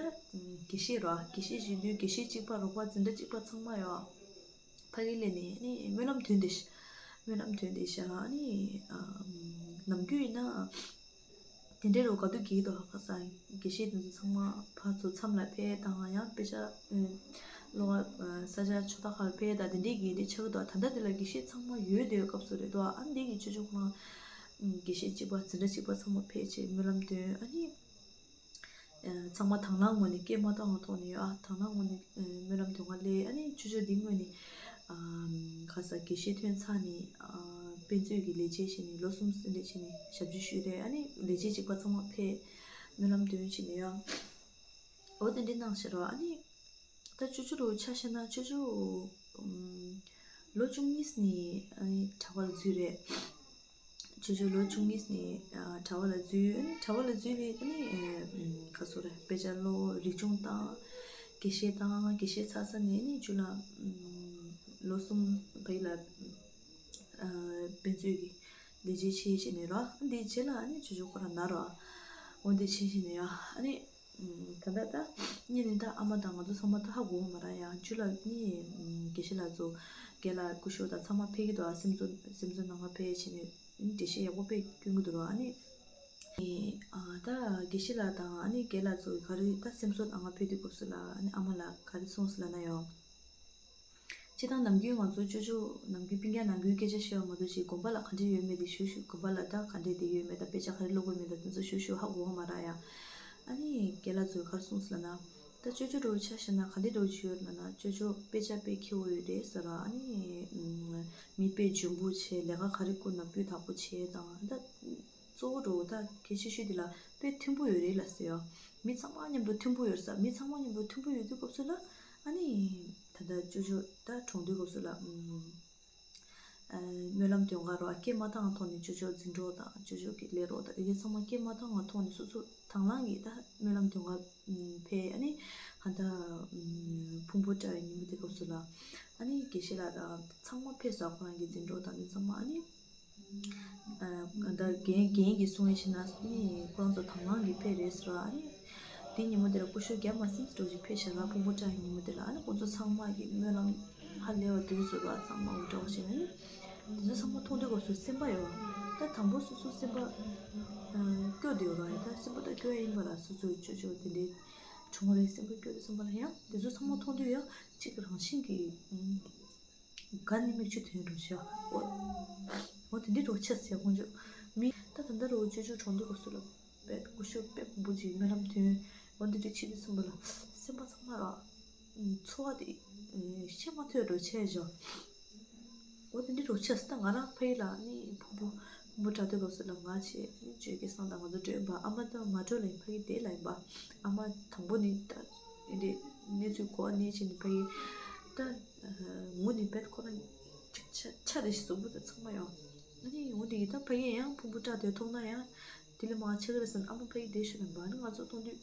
དགེ་བཤེས་ར། དགེ་བཤེས་བྱེད་དུས་དགེ་བཤེས་གཅིག་པ་རོགས་པ་འཛིན་གྲྭ་གཅིག་པ་ཚང་མ་ཡོད། ཕ་གི་སླེབས་ནས་ཨ་ནི་སྨོན་ལམ་ཐོན་བསྡད་ཤག་སྨོན་ལམ་ཐོན་བསྡད་ཤག་ཨ་ནི་ནམ་རྒྱུན་ཡིན་ན། དེ་འདྲའི་རུ་ག་དུས་གྱིས་དོ་ཁ་ས་དགེ་བཤེས་དེ་ཚོ་ཚང་མ་ཕར་ཚུར་མཚམས་ལ་ཕེབས་དང་ཡང་དཔེ་ཆ་ཨེ་ཀློག་ཨ་ས་ཆ་ཕྱོགས་མཐའ་ཁག་ལ་ཕེབས་དང་དེ་འདྲའི་གི་འདི་ཆགས་ཀྱི་འདུག་ད་ལྟ་དེ་ལ་དགེ་བཤེས་ཚང་མ་ཡོད་དེ་སྐབས་སུ་རེད་དོ། ཨ་འདི་གི་ཆོས་ཕྱོགས་ཁོ་རང་དགེ་བཤེས་གཅིག་པ་འཛིན་གྲྭ་གཅིག་པ་ཚང་མ་ཕེབས་བྱས་སྨོན་ལམ་འདོན། ཨ་ནི་ཚང་མ་དང་བླངས་ངོས་ནས་སྐད་མ་བཏང་བ་ཐོག་ནས་ཡོད། ཨ་དང་བླངས་ངོས་ནས་སྨོན་ལམ་འདོན་ག་སླེབས། ཨ་ནི་ཆུ་ཆུ་འདི་ངོས་ནས་ཁ་ས་དགེ་བཤེས་ཐོན་ཚར་ནས་དཔེ་མཛོད་ཀྱི་ལས་བྱེད་བྱས་ནས་ལོ་གསུམ་ཟིན་རེད་བྱས་ནས་ཞབས་ཕྱི་ཞུས་རེད། ཨ་ནི་ལས་བྱེད་གཅིག་པ་ཚང་མ་ཕེབས་སྨོན་ལམ་འདོན་བྱས་ནས་ཡོད། འོ་དེ་འདྲའི་གནང་ཤག་རོ། ཨ་ནི་ད་ཆུ་ཆུ་རུ་ཆ་བཞག་ན་ཆུ་ཆུ་ལོ་བཅུ་གཉིས་ནས་ཨ་ནི་གྲྭ་པ་ལ་འཛུལ་རེད། ཅོ་ཅོ་ལོ་བཅུ་གཉིས་ནས་ཨ་གྲྭ་པ་ལ་འཛུལ། ཨ་ནི་གྲྭ་པ་ལ་འཛུལ་ནས་ཨ་ནི་ཨ་ག་སོ་རེ་དཔེ་ཆ་ཀློག་རིག་སྦྱོང་བཏང་། དགེ་བཤེས་བཏང་། དགེ་བཤེས་ཚར་ས་ནས་ཨ་ནི་ཅུ་ལ་ཨ་ལོ་གསུམ་བའི་ལ་ཨ་དཔེ་མཛོད་ཀྱི་ལས་བྱེད་བྱེད་བྱས་ནས་རོ། ཨ་འདིའི་རྗེས་ལ་ཨ་ནི་ཅོ་ཅོ་ཁོ་རང་ན་རོ། འོ་འདི་བྱེད་བྱས་ནས་ཡ་ཨ་ནི། ད་ལྟ་ད་གཉིས་ནི་ད་ཨ་མ་དང་ང་ཚོ་ཚང་མ་ད་ཧ་གོ་གི་མ་རེད་ཡ། ཇུ་ལ་གཉིས་དགེ་བཤེས་ལགས་ཚོ་རྒན་ལགས་སྐུ་ཞབས་དང་ཚང་མ་ཕེབས་ཀྱི་འདུག་ཨ་སེམས་གསོ་སེམས་གསོ་གནང་ག་ཕེབས་བྱས་ནས་འགྲེལ་བཤད་ཡག་པོ་དཔེ་སྐྱོན་གྱི་འདུག་ར། ཨ་ནི་ཨ་ད་དགེ་བཤེས་ལགས་དང་ཨ་ནི་རྒན་ལགས་ཚོ་ག་རེ་ད་སེམས་གསོ་གནང་ག་ཕེབས་དུས་སྐབས་སུ་ལ་ཨ་ནི་ཨ་མ་ལགས་ག་རེ་གསུངས་སོང་ལབ་ན་ཡ། སྤྱིར་བཏང་ནམ་རྒྱུན་ང་ཚོ་ཅོ་ཅོ་ནམ་རྒྱུན་སྤུན་ཀྱག་ནང་ཁུལ་སྐད་ཆ་བཤད་པ་མ་གཏོགས་ཅིག་དགོན་པ་ལ་ག་འདྲས་ཡོད་མེད་དེ་ཞུ་ཞུ། དགོན་པ་ལ་ད་ག་འདྲས་དེ་ཡོད་མེད་དང་དཔེ་ཆ་ག་རེ་ཀློག་དགོས་མེད་དང་དེ་ཚོ་ཞུ་ཞུ་ཧ་གོ་བ་མ་རག་ཡ། ཨ་ནི་རྒན་ལགས་ཚོས་ག་རེ་གསུངས་སོང་ལབ་ན། ད་ཅོ་ཅོ་འདྲ་བོ་ཆ་བཞག་ན་ག་འདྲས་འདྲ་བོ་ཅིག་ཡོད་ལབ་ན། ཅོ་ཅོ་དཔེ་ཆ་དཔེ་མཁས་པོ་ཡོད་རེད་ཟེར་ར། ཨ་ནི་མི་དཔེ་འཇོན་པོ་བྱས། ལས་ཀ་ག་རེ་བསྐུར་ན་སྤུས་དག་པོ་བྱས་དང་ད། གཙོ་བོ་འདྲ་བོ་ད་གལ་ཆེ་ཤོས་དེ་ལ་དཔེ་མཐུན་པོ་ཡོད་རེད་ལབ་ཟེར་ཡ། མི་ཚང་མ་མཉམ་དུ་མཐུན་པོ་ཡོད་ས། མི་ཚང་མ་མཉམ་དུ་མཐུན་པོ་ཡོད་དུས་སྐབས་སུ་ལ་ཨ་ནི་ད་ལྟ་ཅོ་ཅོ་ད་གྲོངས་དུས་སྐབས་སུ་ལ་ཨུམ། ཨ་སྨོན་ལམ་འདོན་ག་རོགས། སྐད་མ་བཏང་ཐོག་ནས་ཅོ་ཅོ་འཛིན་གྲོགས་དང་ཅོ་ཅོ་གི་ལས་རོགས་དང་དེ་གའི་ཚང་མ་སྐད་མ་བཏང་བ་ཐོག་ནས་སོ་སོ་དང་བླངས་ཀྱིས་ད་སྨོན་ལམ་འདོན་ག་ཕེབས། ཨ་ནི་ཧ་ད་ཕུང་པོ་བཀྲ་བའི་ཉིན་མོ་དེ་སྐབས་སུ་ལ་ཨ་ནི་དགེ་བཤེས་ལགས་དང་ཚང་མ་ཕེབས་སོང་། ཁོ་རང་གི་འཛིན་གྲོགས་དང་དེ་ཚང་མ་ཨ་ནི། ཨ་ད་རྒན་རྒན་གྱིས་གསུང་ཡས་ཕྱིན་ན་ནི་ཁོ་རང་ཚོ་དང་བླངས་ཀྱིས་ཕེབས་རེད་ཟེར་བ། ཨ་ནི་དེ་ཉིན་མོ་དེ་ལ་སྐུ་ཞབས་རྒྱ་མ་སེམས་སྤྲོ་ཞིག་ཕེབས་ཤག་ར། ཕུང་པོ་བཀྲ་བའི་ཉིན་མོ་དེ་ལ་ཨ་ནི་ཁོ་ཚོ་ཚང་མ་གིས་སྨོན་ལམ་ཧ་ལས་པ་དུས་ཚོད་པ་ཚང་མ་འུར་སྒྲ་བྱས་ནས་ནི་དེ་ཚོ་ཚང་མ་མཐོང་དུས་སྐབས་སུ་སེམས་པ་ཡོད་པ། ད་དང་པོ་སོ་སོ་སེམས་པ་སྐྱོ་བསྡད་ཡོད་ར། ད་སེམས་པ་ད་སྐྱོ་ཡ་ཡིན་པ་ལ་སོ་སོའི་ཅོ་ཅོ་དེ་འདྲའི་གྲོངས་རེད་སེམས་པ་སྐྱོ་དུས་ཙམ་པ་ལ་ཡང་དེ་ཚོ་ཚང་མ་མཐོང་དུས་ཡང་གཅིག་རང་བཞིན་གྱིས། ག་ནི་མིག་ཆུ་ཐོན་འགྲོ་ཤག་འོ། འོ་དེ་འདྲའི་རོ་ཆ་ཟེར་ཁོང་ཚོ་མི་ད་ད་ལྟ་རོ་ཅོ་ཅོ་གྲོངས་དུས་སྐབས་སུ་ལ་དཔེ་སྐུ་ཞབས་དཔེ་མང་པོ་ཅིག་སྨོན་ལམ་ཐོན། འོ་འདི་འདྲའི་ཆེ་དུས་ཙམ་པ་ལ་སེམས་པ་ཚང་མ་ར་ཚོར་བ་དེ་བཤད་མ་ཐུབ་རོ་ཆ་ཞག་འོ་དེ་འདྲའི་རོ་ཆ་ཟེར། ད་ང་རང་ཕ་གི་ལ་ནི་ཕུང་པོ་ཕུང་པོ་བཀྲ་དུས་སྐབས་སུ་ལ་ང་བྱས་ནི་ཅོ་སྐལ་བཟང་དང་ང་ཚོ་འགྲོ་ཡིན་པ། ཨ་མ་ད་མ་འགྲོ་ལ་ཡིན་ཕ་གི་དེ་ལ་ཡིན་པ། ཨ་མ་དང་པོ་ནི་ད་འདི་འདྲའི་གནས་ཚུལ་གོ་བ་ནས་བྱས་ནས་ཕ་གི་ད། ངུ་ནས་བེད་ཁོ་རང་ཅིག་ཆ་ཆ་རེ་ཞིག་གཟུགས་པོ་དང་ཚང་མ་ཡང་། ཨ་ནི་ངུ་དེ་ཡིན་ད་ཕ་གིར་ཡང་ཕུང་པོ་བཀྲ་དེ་མཐོང་ན་ཡང་དེ་ལས་མང་ཆགས་ཀྱི་རེད་ཟེར་ན་ཨ་མ་ཕ་གིར་བསྡད་ཤོག་ལབ་པ། ཨ་ནི་ང་ཚོ་མཐོང་དུས་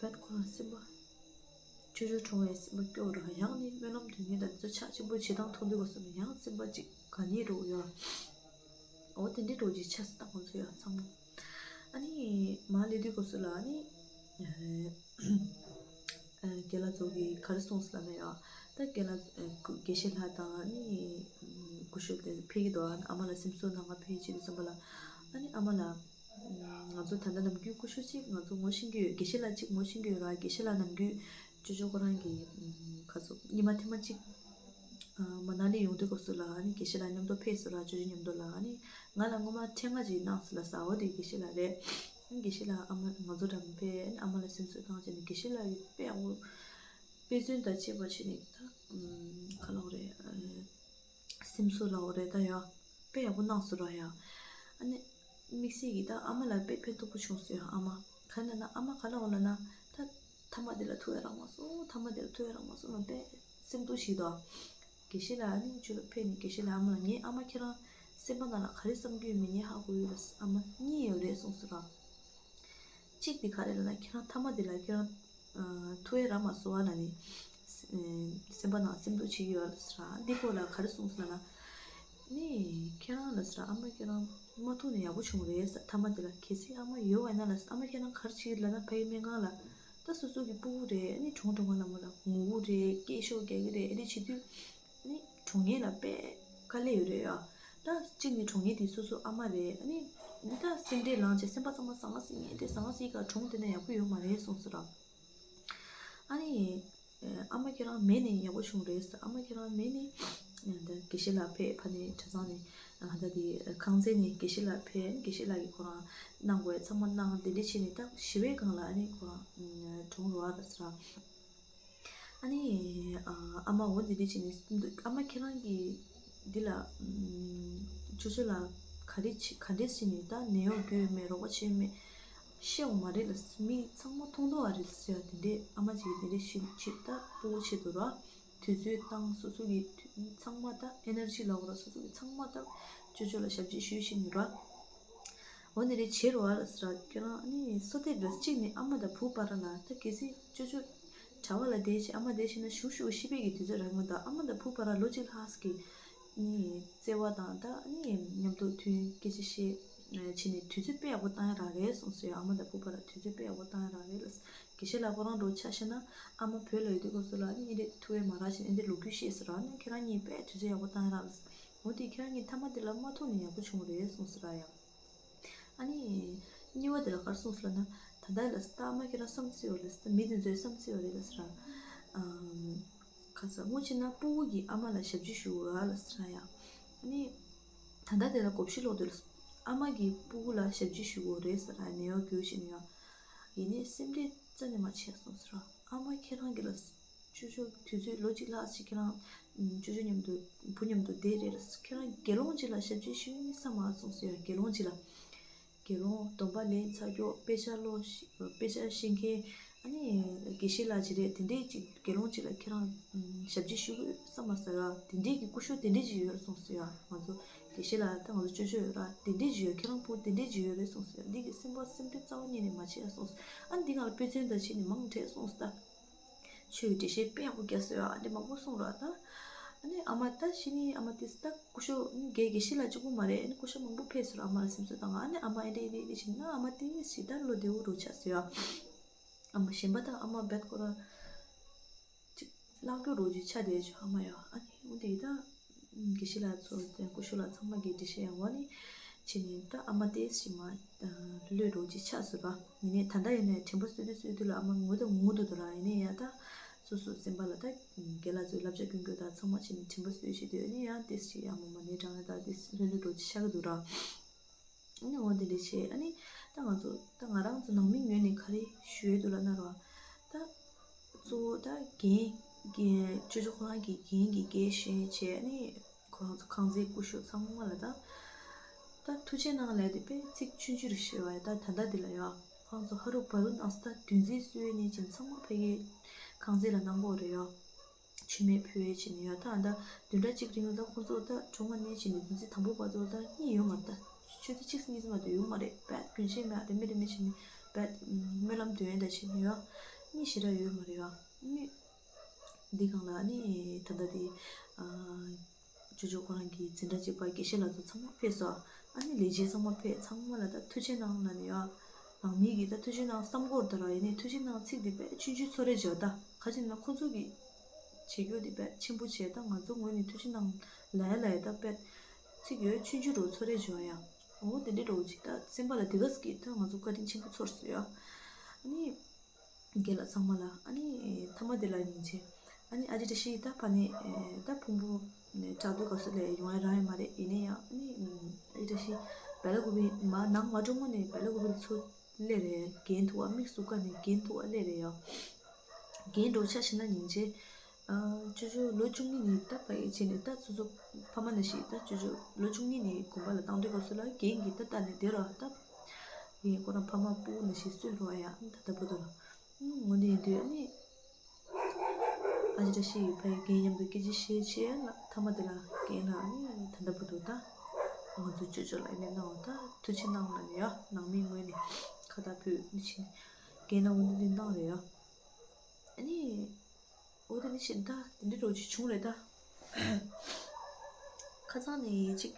བེད་ཁོ་རང་སེམས་པ་ཅོ་ཅོ་གྲོངས་པའི་སེམས་པ་སྐྱོ་ར། ཡང་ནི་སྨོན་ལམ་འདོན་མཁན་དང་དེ་ཚོ་ཕྱག་ཆེན་པོ་བྱེད་སྟངས་མཐོང་དུས་སྐབས་སུ་ཡང་སེམས་པ་ཅིག་དགའ་ཉེ་རུ་ཡོད། འོ་དེ་འདྲའི་འགྲོ་ཅིག་ཆགས་སོང་ད་ང་ཚོ་ཡང་ཚང་མ། ཨ་ནི་མར་སླེབས་དུས་སྐབས་སུ་ལ་ཨ་ནི། རྒན་ལགས་ཚོ་གིས་ག་རེ་གསུངས་སོང་ལབ་ན་ཡང་། ད་རྒན་ལགས་དགེ་བཤེས་ལགས་དང་ནི་སྐུ་ཞབས་དེ་ཕེབས་ཀྱི་འདུག་ཨ་ནི་ཨ་མ་ལ་སེམས་གསོ་གནང་ག་ཕེབས་བྱེད་དུས་ཙམ་པ་ལ་ཨ་ནི་ཨ་མ་ལ་ང་ཚོ་ད་ལྟ་ནམ་རྒྱུན་སྐུ་ཞབས་གཅིག་ང་ཚོ་ངོ་ཤེས་ཀྱི་ཡོད། དགེ་བཤེས་ལགས་གཅིག་ངོ་ཤེས་ཀྱི་ཡོད་ར། དགེ་བཤེས་ལགས་ནམ་རྒྱུན་ཅོ་ཅོ་ཁོ་རང་གི་ཁ་ཚོ་ཉི་མ་ཐེངས་མ་གཅིག་མ་ན་ལི་ཡོང་དུས་སྐབས་སུ་ལ་ཨ་ནི་དགེ་བཤེས་ལགས་མཉམ་དུ་ཕེབས་སོང་ར། ཅོ་ཅོ་མཉམ་དུ་ལ་ཨ་ནི་ང་ལ་སྔོན་མ་ཕྲེང་བ་ཅིག་གནང་སོང་ལབ་ས། འོ་དེ་དགེ་བཤེས་ལགས་རེད། དགེ་བཤེས་ལགས་ཨ་མ་ང་ཚོ་འགྲམ་ཕེབས་ཨ་མ་ལ་སེམས་གསོ་བཏང་བྱས་ནས་དགེ་བཤེས་ལགས་ཀྱིས་དཔེ་ཡག་པོ་དཔེ་མཚོན་དང་བཅས་པ་བྱས་ནས་ད་ག་ལབ་དགོས་རེད། སེམས་གསོ་ལབ་དགོས་རེད་ད་ཡ། དཔེ་ཡག་པོ་གནང་སོང་ར་ཡ། ཨ་ནི་དམིགས་བསལ་གྱིས་ད་ཨ་མ་ལ་དཔེ་ཕན་ཐོགས་པོ་བྱུང་སོང་ཡ། ཨ་མ་ག་ལབ་ན་ཨ་མ་ག་ལབ་ལབ་ན་ད་མཐའ་མ་དེ་ལ་ཐུག་ཡ་རག་མ་སོང་། མཐའ་མ་དེ་ལ་ཐུག་ཡ་རག་མ་སོང་ལབ་དཔེ་སེམས་སྡུག་ཞིག་འདུག་དགེ་བཤེས་ལགས་ཨ་ནི་ཅོ་ལ་ཕེབས་ནས་དགེ་བཤེས་ལགས་ཨ་མ་ལ་ངའི་ཨ་མ་ཁྱེད་རང་སེམས་པ་ནང་ལ་ག་རེ་བསམ་གྱི་ཡོད་མེད་ངས་ཧ་གོ་ཡོད་ལ། ཨ་མ་གཉིས་ཡོད་རེད་གསུངས་སོང་ར། གཅིག་དེ་ག་རེ་ལབ་ན་ཁྱེད་རང་མཐའ་མ་དེ་ལ་ཁྱེད་རང་ཐུག་ཡ་རག་མ་སོང་བ་ལབ་ནས་སེམས་པ་ནང་སེམས་སྡུག་བྱེད་ཀྱི་ཡོད་ལ་ཟེར་ར། འདི་སྐོར་ལ་ག་རེ་གསུངས་སོང་ལབ་ན། ནི་ཁྱེད་རང་ལ་ཟེར་ར་ཨ་མ་ཁྱེད་རང་མ་ཐུག་ན་ཡག་པོ་བྱུང་རེད་ཟེར། མཐའ་མ་དེ་ལ་གལ་སྲིད་ཨ་མ་ཡོད་པ་ཡིན་ན་ལ་ཟེར། ཨ་མ་ཁྱེད་རང་ག་རེ་བྱེད་ཀྱི་ལབ་ན་ཕ་གི་སྨན་ཁང་ལ་ད་སོ་སོ་གི་སྤུ་གུ་རེད། ཨ་ནི་གྲོངས་གྲོངས་པ་ལ་མོ་ལ་ངུ་གི་རེད། སྐད་ཤོར་རྒྱག་གི་རེད། ཨ་ནི་བྱེད་དུས་ཨ་ནི་གྲོངས་མཁན་ལ་དཔེ་དཀའ་ལས་ཡོད་རེད་ཡ། ད་གཅིག་ནི་གྲོངས་མཁན་དེ་སོ་སོ་ཨ་མ་རེད། ཨ་ནི་ འདི་ད་སེམས་ཁྲལ་ལངས་བྱས་སེམས་པ་ཚང་མ་ཟང་ཟིང་ངེ་དེ་ཟང་ཟིང་ག་གྲོངས་དེ་ན་ཡག་པོ་ཡོད་མ་རེད་གསུངས་སོ་ར། ཨ་ནི། ཨ་མ་ཁྱེད་རང་མེད་ནི་ཡག་པོ་བྱུང་རེད། ཨ་མ་ཁྱེད་རང་མེད་ནི། འདི་དགེ་བཤེས་ལགས་ཕེབས་ཕ་ནི་གྲྭ་ཚང་ནས་ད་དེ་ཁང་ཚན་ནས་དགེ་བཤེས་ལགས་ཕེབས། དགེ་བཤེས་ལགས་ཀྱིས་ཁོ་རང་གནང་དགོས་ཚང་མ་གནང་དེ་འདྲ་བྱས་ནས་ད་ཞི་བའི་སྒང་ལ་ཨ་ནི་ཁོ་རང་གྲོངས་རོགས་ཨ་ཟེར། ཨ་ནི། ཨ་མ་འོ་འདི་འདྲ་བྱས་ནས་ཨ་མ་ཁྱེད་རང་གིས་འདི་ལ་ཅོ་ཅོ་ལ་ག་རེ་བྱས་ག་འདྲས་བྱས་ནས་ད་ནད་གཡོག་རྒྱུགས་ཡོད་མེད་རོགས་པ་བྱས་ཡོད་མེད། ཤེས་འོང་མ་རེད་ལ། མི་ཚང་མ་མཐོང་མཐོང་བ་རེད་ཟེར་ཡ་དེ་འདྲས་ཨ་མ་ཅིག་དེ་འདྲས་ཤི་ཆེད་ད་སྤོ་བོ་ཆེད་དུ་ར། དུས་ཚོད་བཏང་སོ་སོ་གི་དུས་ཚང་མ་ད་ཨེ་ནར་ཇི་ལབ་དགོས་ར། སོ་སོ་གི་ཚང་མ་ད་ཅོ་ཅོ་ལ་ཞབས་ཕྱི་ཞུས་ཤིག་ནི་ར། འོ་ནི་རེད་བྱེད་རོགས་ཨ་ལ་ཟེར་ར། ཁྱོད་རང་ཨ་ནི་སོ་ཏེ་འདྲ་གཅིག་ནི་ཨ་མ་དང་བུ་བར་ལ་ད་གལ་སྲིད་ཅོ་ཅོ་གྲྭ་བ་ལ་བསྡད་བྱས་ཨ་མ་བསྡད་བྱས་ན་ཞུ་ཞུ་ཤི་བའི་གི་དུས་ཚོད་རག་མ་ད་ཨ་མ་དང་བུ་བར་ལ་ལོ་གཅིག་ལྷག་གི་ནི་བརྩེ་བ་དང་ད་ནི་མཉམ་དུ་མཐུན་སྐད་ཆ་བཤད་བྱས་ནས་དུས་ཚོད་དཔེ་ཡག་པོ་བཏང་ཡ་རག་རེད་གསུངས་སོ་ཡ། ཨ་མ་དང་བུ་བར་ལ་དུས་ཚོད་དཔེ་ཡག་པོ་བཏང་ཡ་རག་རེད་ལ། དགེ་བཤེས་ལགས་ཁོ་རང་འགྲོ་ཆ་ཤེས་ན་ཨ་མ་བོད་ལ་ཡོད་དུས་སྐབས་སུ་ལ་ནི་ཨེ་འདྲས་ཐུ་བའི་མ་རག་བྱས་ནས་ཨེ་འདྲས་ལོ་རྒྱུས་བཤད་ཟེར་ར། ནི་ཁྱེད་རང་གཉིས་དཔེ་དུས་ཚོད་ཡག་པོ་བཏང་ཡ་རག་ལ། འོ་དེ་ཁྱེད་རང་གཉིས་མཐའ་མ་དེ་ལ་མ་ཐུག་ནས་ཡག་པོ་བྱུང་རེད་གསུངས་ཟེར་ར་ཡ། ཨ་ནི། གཉིས་པ་དེ་ལ་ག་རེ་གསུངས་སོང་ལབ་ན། ད་ལྟ་ལ་སྟག་མ་ཁྱེད་རང་བསམ་ཚུལ་ཡོད་ལ་སྟག་མི་དེ་ཚོའི་བསམ་ཚུལ་ཡོད་རེད་ལ་ཟེར། ཨམ། ཁ་ས་སྔོན་ཆད་ན་སྤུ་གུ་གིས་ཨ་མ་ལ་ཞབས་ཕྱི་ཞུ་ར་ལ་ཟེར་ཡ། ཨ་ནི། ད་ལྟ་དེ་ལ་གོ་ཤི་ལོག་དེ་ལ་ཨ་མ་གིས་སྤུ་གུ་ལ་ཞབས་ཕྱི་ཞུ་དགོས་རེད་ཟེར་ཡ་ནས་ཡོ་གྱོད་བྱས་ནས་ཡ། ཡིན་ནའི་སེམས་ཁྲལ་རྩ་ནས་མ་བྱས་སོང་ཟེར། ཨ་མ་ཁྱེད་རང་གི་ལ། ཅོ་ཅོ་དུས་ཚོད་ལོ་གཅིག་ལྷག་ཅིག་ཁྱེད་རང་ཅོ་ཅོ་མཉམ་དུ་བུ་མཉམ་དུ་བསྡད་རེད་ལ། ཁྱེད་རང་དགེ་སློང་གཅིག་ལ་ཞབས་ཕྱི་ཞུ་ས་མ་སོང་ཟེར་ཡ། དགེ་སློང་གཅིག་ལ། དགེ་སློང་སྡོམ་པ་ལེན་ཚར་ཀྱོག་དཔེ་ཆ་ཀློག་དཔེ་ཆ་ཤེས་མཁན། ཨ་ནི་དགེ་བཤེས་ལགས་ཅིག་རེད། དེ་འདྲས་ཅིག་དགེ་སློང་གཅིག་ལ་ཁྱེད་རང་ཞབས་ཕྱི་ཞུ་དགོས་ས་མ་ཟེར་ཡ། དེ་འདྲས་ཀྱི་སྐུ་ཞབས་དེ་འདྲས་ཅིག་ཡོད་སོང་ཟེར་ཡ། ང་ཚོ་དགེ་བཤེས་ལགས་ད་ང་ཚོ་ཅོ་ཅོ་ཡོད་ར། དེ་འདྲས་ཅིག་ཡོད། ཁྱེད་རང་བུ་དེ་འདྲས་ཅིག་ཡོད་རེད་སོང་ཟེར་ཡ། འདི་གི་སེམས་པ་སེམས་ཁྲལ་རྩ་བ་ཉིད་ནས་མ་བྱེད་ཡ་སོང་ཟེར། ཨ་ནི་འདི་ང་ལ་དཔེ་མཚོན་དང་བྱས་ནས་མང་དྲགས་སོང་ཟེར་ད། ཆོས་ཀྱི་འགྲེལ་བཤད་དཔེ་ཡག་པོ་རྒྱག་སྲོལ་ཡོད། ཨ་འདྲ་མང་པོ་གསུངས་རོགས་ད། ཨ་ནི་ཨ་མ་ད་ཤི་ནི་ཨ་མ་དེ་ད་སྐུ་ཞབས་ནི་དགེ་དགེ་བཤེས་ལགས་གཅིག་པུ་མ་རེད། ཨ་ནི་སྐུ་ཞབས་མང་པོ་ཕེབས་སོང་ར། ཨ་མ་ལ་སེམས་གསོ་བཏང་། ཨ་ནི་ཨ་མ་ཨེ་འདྲ་ཨེ་འདྲ་ཨེ་འདྲ་བྱས་ན་ཨ་མ་དེ་ཞི་ད་བློ་བདེ་བོ་འགྲོ་ཆགས་སོང་ཡ། ཨ་མ་གཞན་པ་ད་ཨ་མ་བད་ཁོ་ར་ཅིག་བརླག་རྒྱུ་རོ་ཅིག་ཆགས་བསྡད་བྱུང་ཨ་མ་ཡ། ཨ་ནི་འོ་དེ་ད་དགེ་བཤེས་ལགས་ཚོ་དེ་སྐུ་ཞབས་ལགས་ཚང་མ་གི་འགྲེལ་བཤད་ཡག་པོ་ནི་བྱས་ནས་ད་ཨ་མ་དེ་ཞི་མ་བློས་རོ་ཅིག་ཆགས་སོང་ར། ཡིན་ནའི་ད་ལྟ་ཡིན་ནའི་དྲན་པ་གསོས་དུས་གསོས་དུས་ལ་ཨ་མ་ངུ་ད་ངུ་འདུག་ད་ར། ཡིན་ནའི་ཡ་ད་སོ་སོ་སེམས་པ་ལ་ད་རྒན་ལགས་ཚོའི་བསླབ་བྱ་ཀུན་སྐྱོན་དང་ཚང་མ་བྱས་ནས་དྲན་པ་གསོས་བྱས་དུས་ཨ་ནི་ཡང་ཏིས་ཅིག་ཡང་མོ་མ་ནའི་གྲང་ངར་དང་ཏིས་ལྷོད་ལྷོད་འགྲོ་ཅིག་ཤར་གི་འདུག་ར། ཨ་ནི་འོ་དེ་འདྲ་བྱས་ཨ་ནི་ད་ང་ཚོ་ད་ང་རང་ཚོ་ནང་མི་ངོས་ནས་ག་རེ་ཞུ་ཡས་འདུག་ལབ་ན་ར། ད་གཙོ་བོ་ད་རྒན་རྒན་ཅོ་ཅོ་ཁོ་རང་གི་རྒན་གྱི་རྒན་གཞོན་བྱས་ཨ་ནི་ཁོ་རང་ཚོ་ཁང་ཚན་སྐུ་ཞབས་ཚང་མ་ལ་ད་ད་ཐུགས་རྗེ་གནང་ལབ་དེ་དཔེ་ཚིག་ཆུང་ཆུང་རེ་ཞུ་བ་ཡ། ད་ད་ལྟ་འདི་ལ་ཡ་ཁོ་རང་ཚོ་ཧ་རུ་བ་རུ་གནང་ས་ད་བདུན་ཚིགས་གསོལ་ནས་ཅིག་ཚང་མ་ཕ་གིའི་ཁང་ཚན་ལ་གནང་གོ་རེད་ཡ། མཆོད་མེ་ཕུལ་བྱས་ནས་ཡ། ད་ཨ་ད་བདུན་ཕྲག་གཅིག་རིང་ལ་ད་ཁོང་ཚོ་ད་གྲོངས་པ་ནས་བྱས་ནས་བདུན་ཚིགས་དང་པོ་བར་དུ་ད་གཉིད་ཡོད་མ་རེད། ད་ཆུ་ཚོད་གཅིག་གཉིས་ཙམ་མ་གཏོགས་ཡོད་མ་རེད། བད་རྒྱུན་ཆད་མེད་རེ་མི་རེ་མི་བྱས་ནས་བད་སྨོན་ལམ་འདོན་ཡ་ད་བྱས་ནས་ཡ། གཉིད་ཞེ་དྲག་ཡོད་མ་རེད་ཡ། ནི་འདི་སྒང་ལ་ནི་ད་ལྟ་དེ་ཨ། ཅོ་ཅོ་ཁོ་རང་གི་འཛིན་གྲྭ་གཅིག་པ་དགེ་བཤེས་ལགས་ཚོ་ཚང་མ་ཕེབས་སོང་། ཨ་ནི་ལས་བྱེད་ཚང་མ་ཕེབས། ཚང་མ་ལ་ད་ཐུགས་རྗེ་གནང་ལབ་ནས་ཡ། ནང་མི་གིས་ད་ཐུགས་རྗེ་གནང་བསམ་གོ་ད་ར། ཡིན་ནའི་ཐུགས་རྗེ་གནང་ཚིག་འདི་དཔེ་ཆུང་ཆུང་ཚོ་རེ་བརྗོད་ད། ག་ཅི་ན་ཁོ་ཚོ་གི་བྱེད་རྒྱུ་འདི་དཔེ་ཆེན་པོ་བྱས། ད་ང་ཚོ་ངོས་ནས་ཐུགས་རྗེ་གནང་ལབ་ཡ་ལབ་ཡ་ད་དཔེ་ཚིག་ཡོད་ཆུང་ཆུང་རུ་ཚོ་རེ་བརྗོད་ཡ། འོ་དེ་འདྲའི་རོ་ཅིག་ད་སེམས་པ་ལ་དེ་ག་ཟིག་གིས་ད་ང་ཚོ་བཀའ་དྲིན་ཆེན་པོ་ཚོར་སོང་ཡ། ཨ་ནི། རྒན་ལགས་ཚང་མ་ལ་ཨ་ནི་མཐའ་མ་དེ་ལ་སྙིང་རྗེ། ཨ་ནི་ཨ་ཅེ་བཀྲ་ཤིས་ད་ཕ་ནས་ད་ཕུང་པོ་དྲག་དུས་སྐབས་སུ་ལས་ཡོང་ཡ་རག་ཡ་མ་རེད། ཡིན་ནའི་ཡང་ཨ་ནི་ཨ་ཅེ་བཀྲ་ཤིས་བལ་ལ་དགོན་པའི་མ་ནང་མ་འགྲོ་སྔོན་ནས་བལ་ལ་དགོན་པའི་ཚུར་སླེབས་རེད། རྒན་ཐུག་པ་དམིགས་སུ་བཀར་ནས་རྒན་ཐུག་པ་སླེབས་རེད་ཡ། རྒན་འགྲོ་ཆ་བཞག་ན་སྙིང་རྗེ། ཨ་ཅོ་ཅོ་ལོ་བཅུ་གཉིས་ནས་ད་ཕ་ཡི་བྱས་ནས་ད་སོ་སོ་ཕ་མ་ནང་བཞིན་ད་ཅོ་ཅོ་ལོ་བཅུ་གཉིས་ནས་དགོན་པ་ལ་བཏང་དུས་སྐབས་སུ་ལ་རྒན་གྱིས་ད་ལྟ་ནས་བསྡད་རོགས་ད། ཡིན་ཁོ་རང་ཕ་མ་སྤུ་གུ་ནང་བཞིན་གསོས་རོགས་ཡ། ད་ལྟ་བར་དུ་ལ། འོ་འདི་ཡིན་དུས་ཨ་ནི། ཨ་ཅེ་བཀྲ་ཤིས་ཡིས་ཕ་ཡི་རྒན་མཉམ་དུ་སྐད་ཆ་བཤད་བྱས་ལ་མཐའ་མ་དེ་ལ་རྒན་ལ་ཨ་ནི་ད་ལྟ་བར་དུ་ད། ང་ཚོ་ཅོ་ཅོ་ལ་ཨ་ནི་གནང་བ་ད་ཐུགས་རྗེ་གནང་ལབ་ནས་ཡ། ནང་མིའི་ངོས་ནས་ཁ་བཏགས་ཕུལ་ནི་བྱས་ནས་རྒན་ལ་འོ་འདི་འདི་གནང་རེད་ཡ། ཨ་ནི། འོ་དེ་ནི་ཤི་ད་དེ་འདྲའི་རོ་ཅིག་བྱུང་རེད་ད། ཁ་སང་ནས་ཅིག་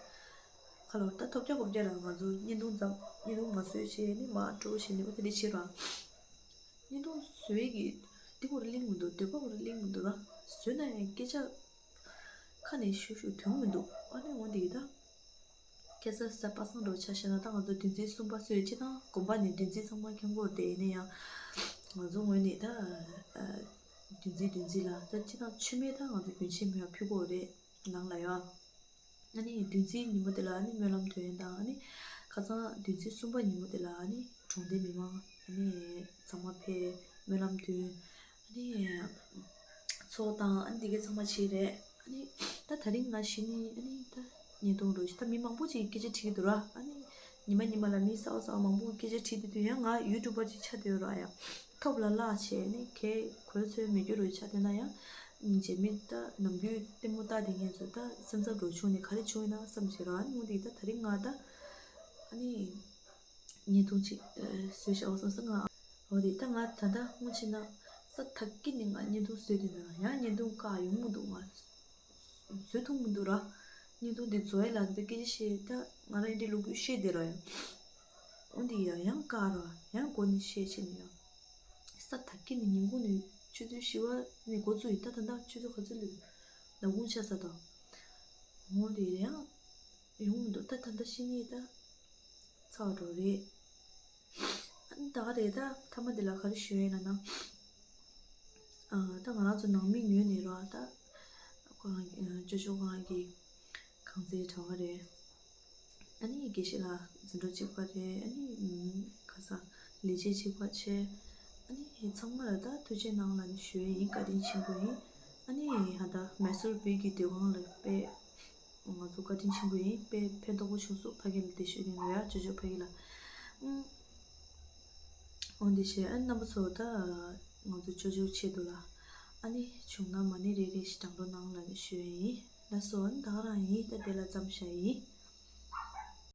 ཁ་ལོར་ད་ཐོབ་རྒྱག་གོ་རྒྱག་ར་ང་ཚོ་བརྙན་ཐུང་ཙམ་བརྙན་ཐུང་མ་བཟོས་བྱས་ནི་མ་འགྲོ་བྱས་ནི་འོ་དེ་འདྲ་བྱེད་ར། བརྙན་ཐུང་བཟོས་ཀྱི་འདི་སྐོར་གླེང་མི་འདུག་འདོད་པ་སྐོར་གླེང་མི་འདུག་ར། བཟོས་ན་ཡང་སྐད་ཆ་ཁ་ནས་ཞུ་ཞུ་དོན་མི་འདུག་ཨ་ནི་འོ་འདི་ད། ཁ་སང་གསར་པ་སང་འགྲོ་ཆ་བཞག་ན་ད་ང་ཚོ་བདུན་ཚིགས་གསུམ་པ་སུས་སྤྱི་དང་དགོན་པ་ནས་བདུན་ཚིགས་ཚང་མ་འཁྱམ་གོ་དེ་ཡིན་ན་ཡང་ང་ཚོ་ངོས་ནས་ད་བདུན་ཚིགས་བདུན་ཚིགས་ལ་ད་སྤྱི་དང་མཆོད་མེ་ད་ང་ཚོ་རྒྱུན་ཆད་མེད་པར་ཕུལ་གོ་རེད་ནང་ལ་ཡང་། ཨ་ནི་བདུན་ཚིགས་ཉིན་མོ་དེ་ལ་ཨ་ནི་སྨོན་ལམ་འདོན་དང་ཨ་ནི་ཁ་སང་བདུན་ཚིགས་གསུམ་པ་ཉིན་མོ་དེ་ལ་ཨ་ནི་གྲོང་སྡེ་མི་མང་ཨ་ནི་ཚང་མ་ཕེབས་སྨོན་ལམ་འདོན། ཨ་ནི་ཚོགས་དང་ཨ་ནི་དེ་གའི་ཚང་མ་བྱས་རེད། ཨ་ནི་ད་དེ་རིང་ང་གཞི་ནས་ཨ་ནི་ད་བརྙན་ཐུང་རོ་ཞིག་ད་མི་མང་པོ་ཅིག་གིས་སྐད་ཆ་དྲིས་འདུག་ར། ཨ་ནི་ཉི་མ་ཉི་མ་ལ་མི་གསར་པ་གསར་པ་མང་པོ་གིས་སྐད་ཆ་དྲིས་བསྡད་དུས་ཡང་ང་ཡུ་ཊུབ་པར་ཅིག་ཆགས་བསྡད་ཡོད་ར། ཡང་ཐོབ་ལ་བརླག་བྱས་ནས་ཁྱེད་གོ་ཚོད་མེད་རྒྱུ་རོ་ཆགས་བསྡད་ན་ཡང་སྙིང་རྗེ་མི་ད་ནམ་རྒྱུན་ལྟད་མོ་ལྟ་བསྡད་མཁན་ཚོ་ད་སེམས་འཚབ་འགྲོ་བྱུང་ནས་ག་རེ་བྱུང་ཡིན་ན་བསམ་བྱས་ར། ཨ་ནི་འོ་དེ་ད་དེ་རིང་ང་ད་ཨ་ནི་བརྙན་ཐུང་ཅིག་བཟོས་བཞག་བསམ་སོང་ང་། འོ་དེ་ད་ང་ད་ལྟ་སྔོན་ཆད་ན་ས་ཐག་གི་ནས་ང་བརྙན་ཐུང་བཟོས་བསྡད་ན་ཡང་བརྙན་ཐུང་བཀག་ཡོང་མི་འདུག་ང་བཟོ་ཐུབ་མི་འདུག་ར། བརྙན་ཐུང་འདི་བཟོ་ཡས་ལ་འདི་སྐད་ཆ་བཤད་ད་ང་རང་འདི་ལུག་གུ་བཤད་བསྡད་ར་ཡང་། འོ་འདི་ཡ་ཡང་བཀག་ར་ཡང་འགོ་ནས་བཤད་བྱས་ནས་ཡང་། ས་ཐག་གི་ནས་ཉིན་གུང་ནས་ཆུ་ཚོད་བཞི་པ་ནས་འགོ་བཙུགས་ཡིན། ད་ད་ལྟ་ཆུ་ཚོད་ག་ཚོད་ལ་ནམ་གུང་ཆ་ས་དང་། འོ་འདི་ཡང་ཡོང་མི་འདུག་ད་ད་ལྟ་ཤི་ནས་ད་ཚར་འགྲོ་རེད། ཨ་ནི་ད་ག་རེད། ད་མཐའ་མ་འདི་ལ་ག་རེ་ཞུ་ཡས་ཡིན་ལབ་ན། ཨ་ད་ང་རང་ཚོ་ནང་མི་ངོས་ནས་རོ་ད་ཁོ་རང་ཨ་ཅོ་ཅོ་ཁོ་རང་གི་གང་ཚེ་གྲྭ་པ་རེད། ཨ་ནི་དགེ་བཤེས་ལགས་འཛིན་གྲྭ་གཅིག་པ་རེད། ཨ་ནི་ཁ་སང་ལས་བྱེད་གཅིག་པ་བྱས། ཨ་ནི་ཚང་མ་ལ་ད་ཐུགས་རྗེ་གནང་ལབ་ནས་ཞུ་ཡས་ཡིན། བཀའ་དྲིན་ཆེན་པོ་ཡིན། ཨ་ནི་ཧ་ད་མེ་སོར་བོད་ཀྱི་སྡོད་ཁང་ལ་དཔེ་ང་ཚོ་བཀའ་དྲིན་ཆེན་པོ་ཡིན། དཔེ་ཕན་ཐོགས་པོ་བྱུང་སོང་། ཕ་གི་ལ་དེ་ཞུ་ནི་ཡོད་ཡ། ཅོ་ཅོ་ཕ་གི་ལ། ཨུམ། འོན་ཏེ་བྱས་ཨ་རྣམ་པ་ཚོ་ད་ང་ཚོ་ཅོ་ཅོ་ཆེད་དུ་ལ་ཨ་ནི་བྱུང་ན་མ་ཎི་རེ་རེ་ཞིག་བགྲང་རོགས་གནང་ལབ་ནས་ཞུ་ཡས་ཡིན། ལགས་སོ། ཨ་ནི་ད་ག་རང་ཡིན། ད་དེ་ལ་མཚམས་བཞག་ཡིན།